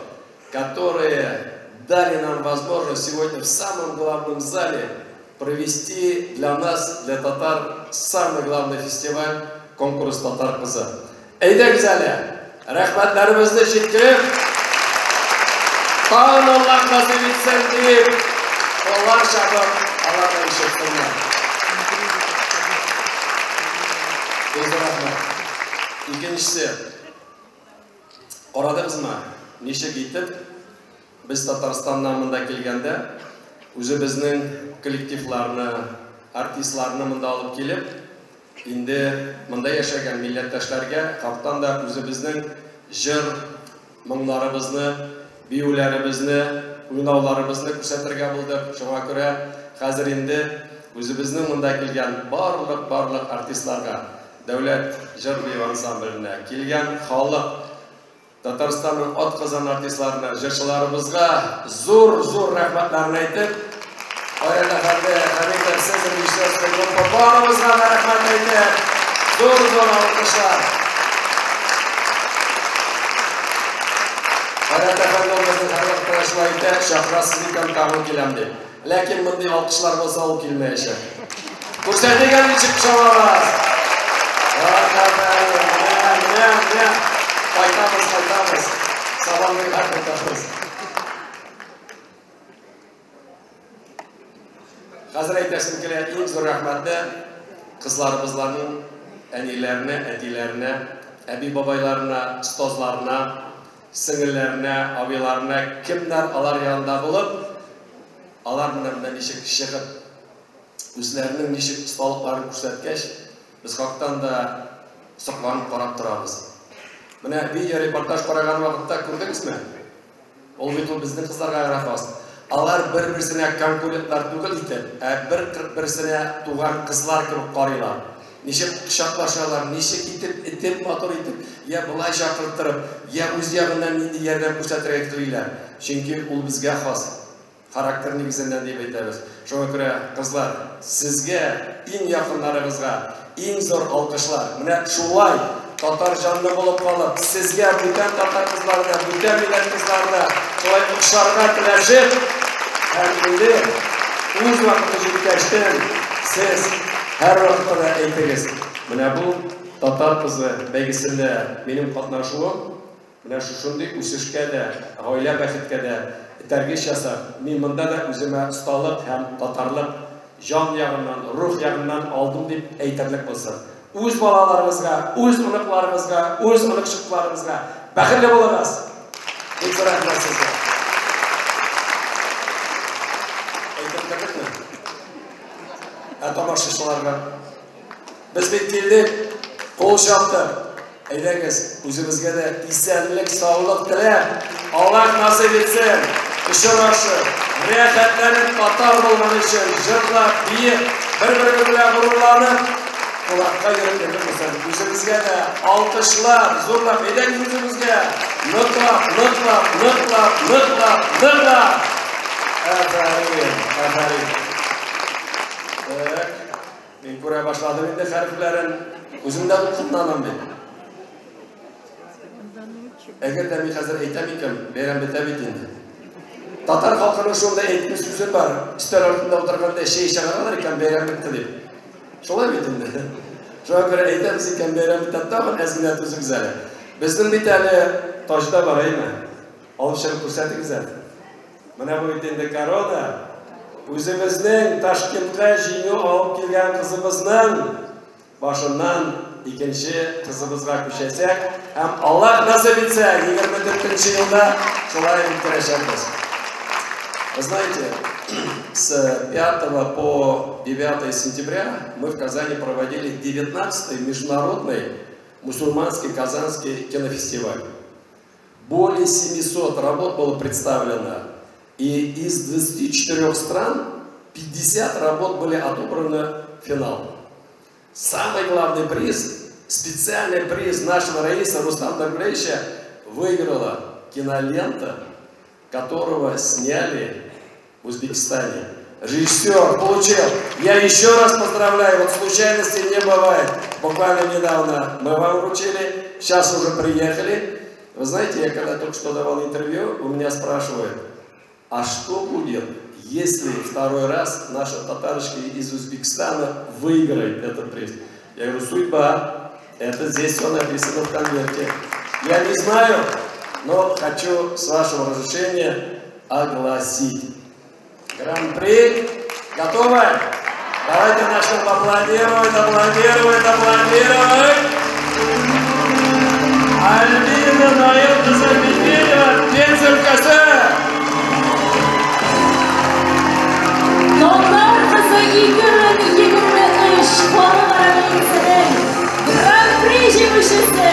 P: которые дали нам возможность сегодня в самом главном зале провести для нас, для татар, самый главный фестиваль, конкурс «Татар кызы». Әйдәгез әле, рәхмәтләребезне җиткереп, тагын Аллаһ насыйп итсен дип, куллар чабып, аларны ишетсеннәр. Зур рәхмәт. Икенчесе, карадыгызмы, ничек итеп без Татарстаннан монда килгәндә, үзебезнең коллективларны, артистларны монда алып килеп, инде монда яшәгән милләттәшләргә хактан да үзебезнең җыр моңнарыбызны, биюләребезне, уйнауларыбызны күрсәтергә булдык. Шуңа күрә хәзер инде үзебезнең монда килгән барлык артистларга, дәүләт җыр бию ансамбленә, килгән халык, Татарстанның атказанган артистларына, җырчыларыбызга зур-зур рәхмәтләрен әйтеп, Айрат әфәнде, Хәмитов, сез режиссерский группа, барыбызга да рәхмәт әйтеп, зур-зур алкышлар. Айрат әфәнде ул безнең һәрвакытта шулай әйтә, чакырасыз икән, тагын киләм дип. Ләкин мондый алкышлар булса, ул килмәячәк. Күрсәтик әле ничек чабабыз. Менә, менә, кайтабыз, кайтабыз. Сабантуйга кайтабыз. Хәзер әйтәсем килә, иң зур рәхмәтне кызларыбызларның әниләренә, әтиләренә, әби-бабайларына, остазларына, сеңелләренә, абыйларына, кемнәр алар янында булып, алар менә ничек чыгып, үзләренең ничек осталыкларын күрсәткәч, без хактан да сокланып карап торабыз. Менә видеорепортаж караган вакытта күрдегезме? Ул бит ул безнең кызларга гына хас. Алар бер-берсенә конкурентлар түгел итеп, ә бер-берсенә туган кызлар кебек карыйлар. Ничек кочаклашалар, ничек итеп, итеп, матур итеп, я былай чакырттырып, я үз ягыннан нинди ярдәм күрсәтергә телиләр. Чөнки ул безгә хас. Характер нигезеннән дип әйтәбез. Шуңа күрә, кызлар, сезгә, иң якыннарыгызга иң зур алкышлар. Менә шулай татар җанлы булып калып, сезгә бүтән татар кызлары да, бүтән милләт кызлары да шулай охшарга теләшеп, һәм инде үз вакыты җиткәчтен сез һәрвакытта да әйтегез, менә бу татар кызы бәйгесендә минем катнашуым менә шушындый үсешкә дә, гаилә бәхеткә дә этәргеч ясап, мин монда да үземә осталык һәм татарлык җан ягыннан, рух ягыннан алдым дип әйтерлек булсын. Үз балаларыгызга, үз оныкларыгызга, үз оныкчыкларыгызга бәхетле булыгыз. Бик зур рәхмәт сезгә. Әйтеп бетердекме? Ә тамашачыларга. Без бит килдек, кул чаптык. Әйдәгез, үзебезгә дә исәнлек, саулык теләп, Аллаһ насыйп итсен, очрашып, рәхәтләнеп татар булган өчен җырлап, биеп, бер-беребез белән горурланып, кунакка йөреп йөрдек булсын. Үзебезгә дә алкышлап, зурлап, әйдәгез үзебезгә, ныклап, ныклап, ныклап, ныклап, ныклап. Афәрин, афәрин. Так, мин күрә башладым инде хәрефләрен. Үзем дә дулкынланам бит. Әгәр дә мин хәзер әйтәм икән, бәйрәм бетә бит инде. Татар халкының шундай әйткән сүзе бар. Өстәл артында утырганда чәй чыгаралар икән, бәйрәм бетте дип. Шулай бит инде. Шуңа күрә әйтәбез икән, бәйрәм бетә, тагын әз генә түзегез әле. Безнең бит әле таҗда бар, әйме? Алып чыгып күрсәтегез әле. Менә бу бит инде корона. Үзебезнең Ташкентка җиңү алып килгән кызыбызның башыннан икенче кызыбызга күчәсәк һәм Аллаһ насыйп итсә, 24 елда шулай үткәрәчәкбез. Вы знаете, с 5 по 9 сентября мы в Казани проводили 19-й международный мусульманский казанский кинофестиваль. Более 700 работ было представлено, и из 24 стран 50 работ были отобраны в финал. Самый главный приз, специальный приз нашего раиса Рустама Нургалиевича выиграла кинолента, которого сняли в Узбекистане. Режиссер получил. Я еще раз поздравляю, вот случайностей не бывает. Буквально недавно мы вам вручили, сейчас уже приехали. Вы знаете, я когда только что давал интервью, у меня спрашивают, а что будет, если второй раз наша татарочка из Узбекистана выиграет этот приз? Я говорю, судьба, это здесь все написано в конверте. Я не знаю, но хочу с вашего разрешения огласить. Гран-при готовы? Давайте начнем аплодировать, аплодировать, аплодировать. Альбина Наил кызы Медведева, Пенза өлкәсе.
S: Татар кызы 2023 халыкара бәйгесенең Гран-при җиңүчесе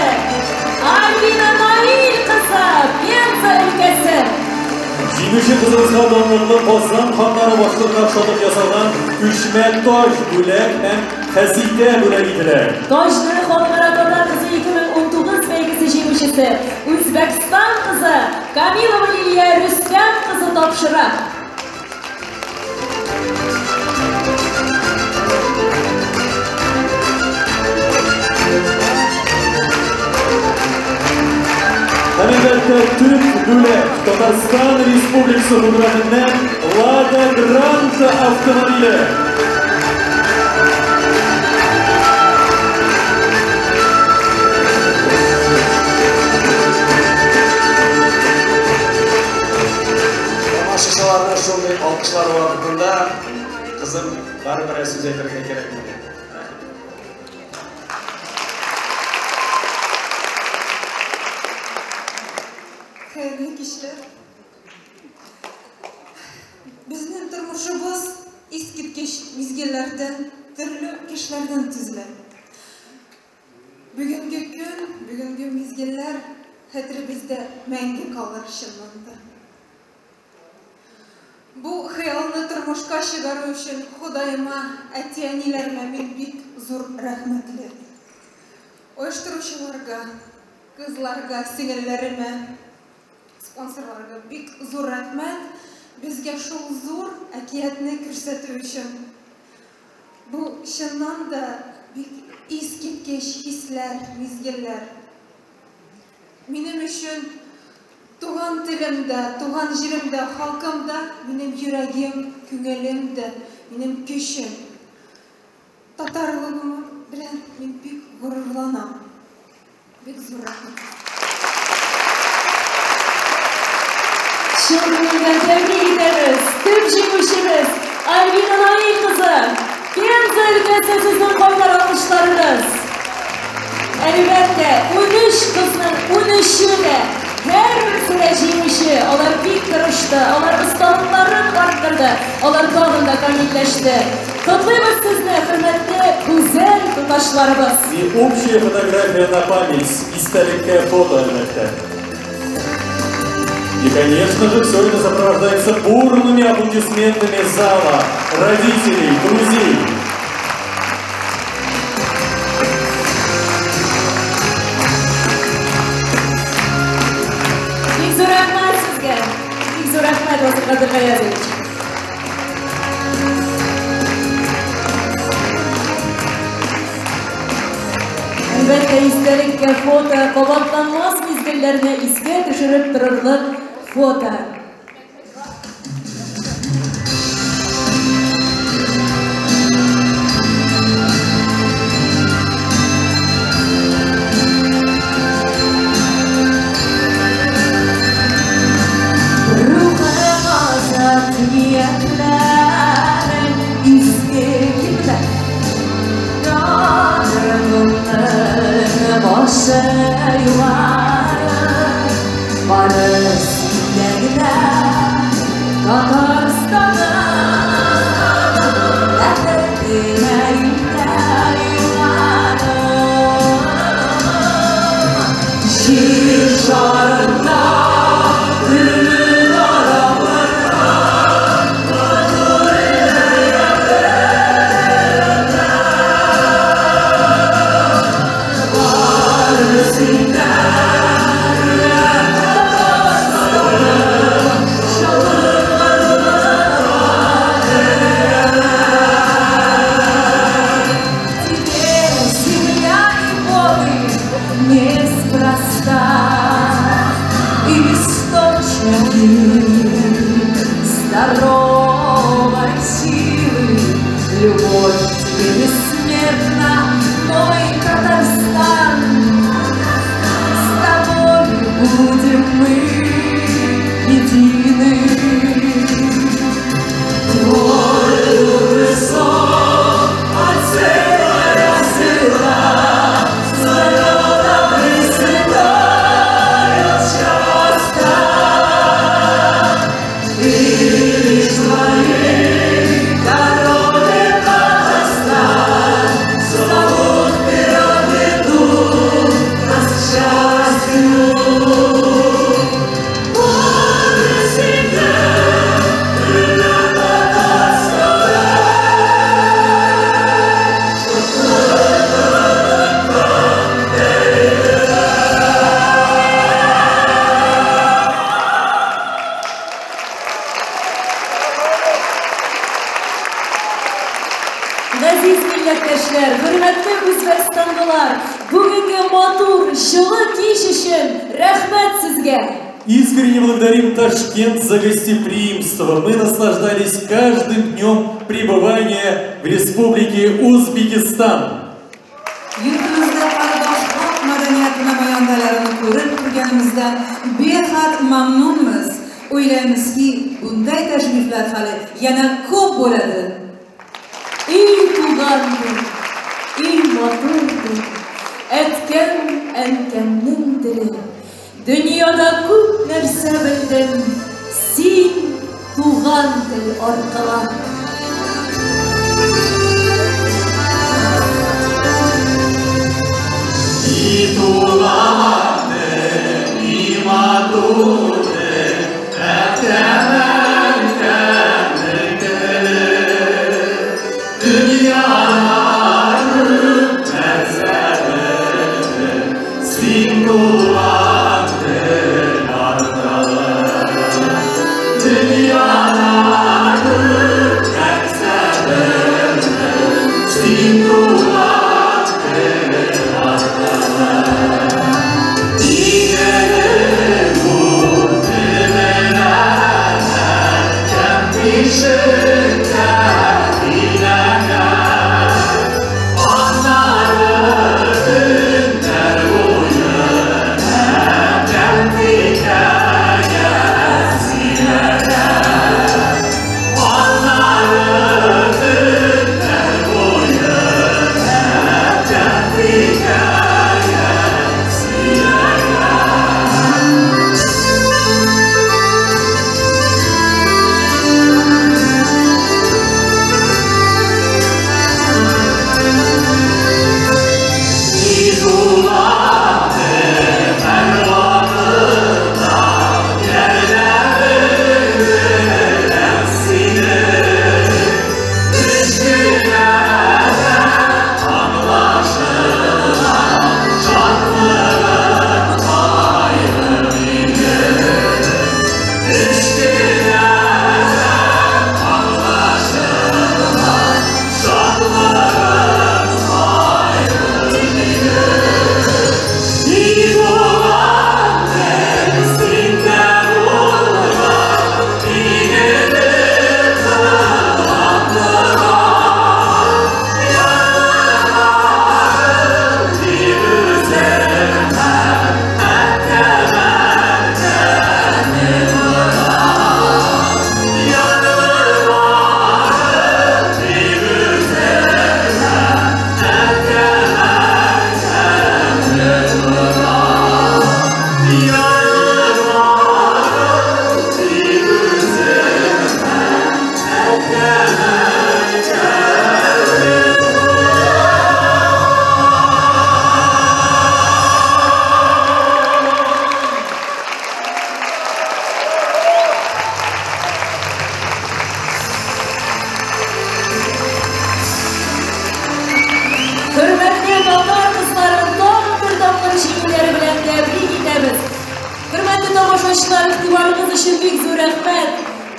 S: Альбина Наил кызы, Пенза өлкәсе.
I: Җиңүче кызыбызга данлыклы Казан ханнары башлыгына охшатып ясалган күчмә таҗ бүләк һәм хәзинә бүләк ителә.
S: Таҗны халыкара татар кызы 2019 бәйгесе җиңүчесе Үзбәкстан кызы Камилова Лилия Рөстәм кызы тапшыра.
I: Һәм әлбәттә төп бүләк Татарстан Республикасы хөкүмәтеннән Лада Гранта автомобиле.
P: Тамашачыларның шундый алкышлары вакытында кызым барыбер сүз әйтергә кирәк иде.
B: Хәерле кичләр. Безнең тормышыбыз искиткеч мизгелләрдән, төрле кешеләрдән төзелә. Бүгенге көн, бүгенге мизгелләр хәтеребездә мәңге калыр чыннан да. Бу хыялны тормышка чыгару өчен Ходаема, әти-әниләремә мин бик зур рәхмәтле. Оештыручыларга, кызларга, сеңелләремә, спонсорларга бик зур рәхмәт. Безгә шул зур әкиятне күрсәтү өчен. Бу чыннан да бик Искиткеч хисләр, мизгелләр. Минем өчен туган телем дә, туган җирем дә, халкым да, минем йөрәгем, күңелем дә, минем көчем. Татарлыгым белән мин бик горурланам. Бик зур рәхмәт.
S: Чын күңелдән тәбрик итәбез. Төп җиңүчебез Альбина Наил кызы. Пенза өлкәсе, сезнең кайнар алкышларыгыз. Әлбәттә, 13 кызның 13-е дә, һәрберсе дә җиңүче. Алар бик тырышты, алар осталыкларын арттырды, алар тагын да камилләште. Котлыйбыз сезне, хөрмәтле гүзәл туташларыбыз.
I: И общая фотография на память. Истәлеккә фото, әлбәттә. И, конечно же, все это сопровождается бурными аплодисментами зала, родителей, друзей.
S: Бик зур рәхмәт сезгә. Бик зур рәхмәт, Васил Кадыргаязович. Әлбәттә, истәлеккә фото, кабатланмас мизгелләрне искә төшереп торырлык фото. Рухы азат ниятләрем изге киблә. Ярымның башы югары, бары синдә генә, Татарстаным, бәхетеңә илтә юлларым. Җир шарында төрле далаларда матур бары синдә, Татарстаным, Тебе земля и воды неспроста, и источники здоровой силы. Любовь тебе бессмертна, мой Татарстан. С тобой будем мы едины. Твой добрый сон от севера села, знамена присыпают часто. Ты лишь твоей дороге, Татарстан, зовут вперед, ведут нас к счастью. Бары синдә, Газиз милләттәшләр, хөрмәтле үзбәкстанлылар, бүгенге матур, җылы кич өчен рәхмәт сезгә.
I: Искренне благодарим Ташкент за гостеприимство. Мы наслаждались каждым днем пребывания в Республике Узбекистан.
N: Yurtimizda qarindosh xalq madaniyati namoyandalarini ko'rib turganimizdan behad mamnunmiz. O'ylaymizki, bunday tashriflar hali yana ko'p bo'ladi.
H: Ey туган тел, ey матур тел, әткәм, әнкәмнең теле. Дөньяда күп нәрсә белдем, син туган тел аркылы.
J: И туган тел, и матур тел, әткәм, әнкәмнең теле. Дөньяда күп нәрсә белдем, син туган тел аркылы. Дөньяда күп нәрсә белдем, син туган тел.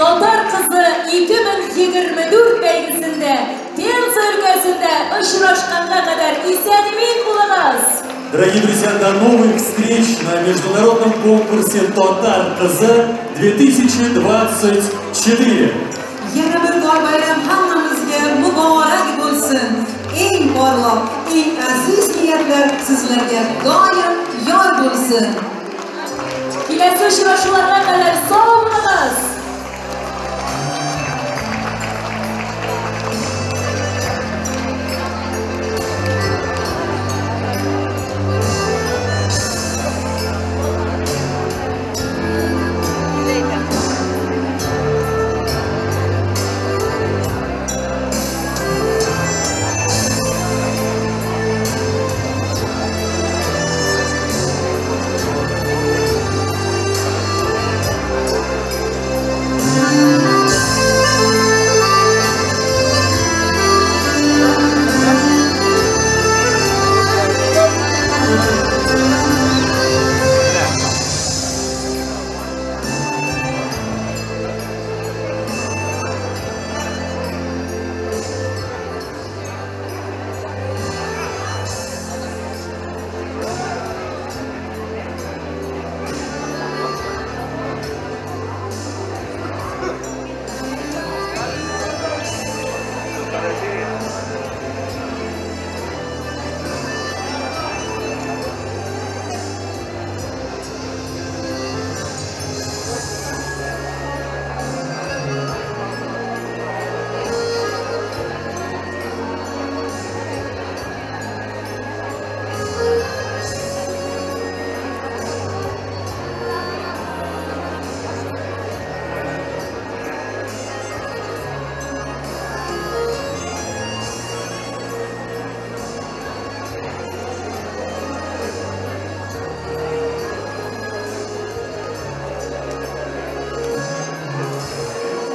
D: Татар кызы 2024 бәйгесендә Пенза өлкәсендә очрашканга кадәр исән-имин булыгыз!
I: Дорогие друзья, до новых встреч на международном конкурсе «Татар кызы 2024».
N: Yana bir bor bayram hammamizga muborak bo'lsin. Eng porloq, eng aziz niyatlar sizlarga doim yor bo'lsin.
D: Киләсе очрашуларга кадәр сау булыгыз!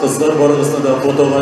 I: Кызлар барыгызны да фотога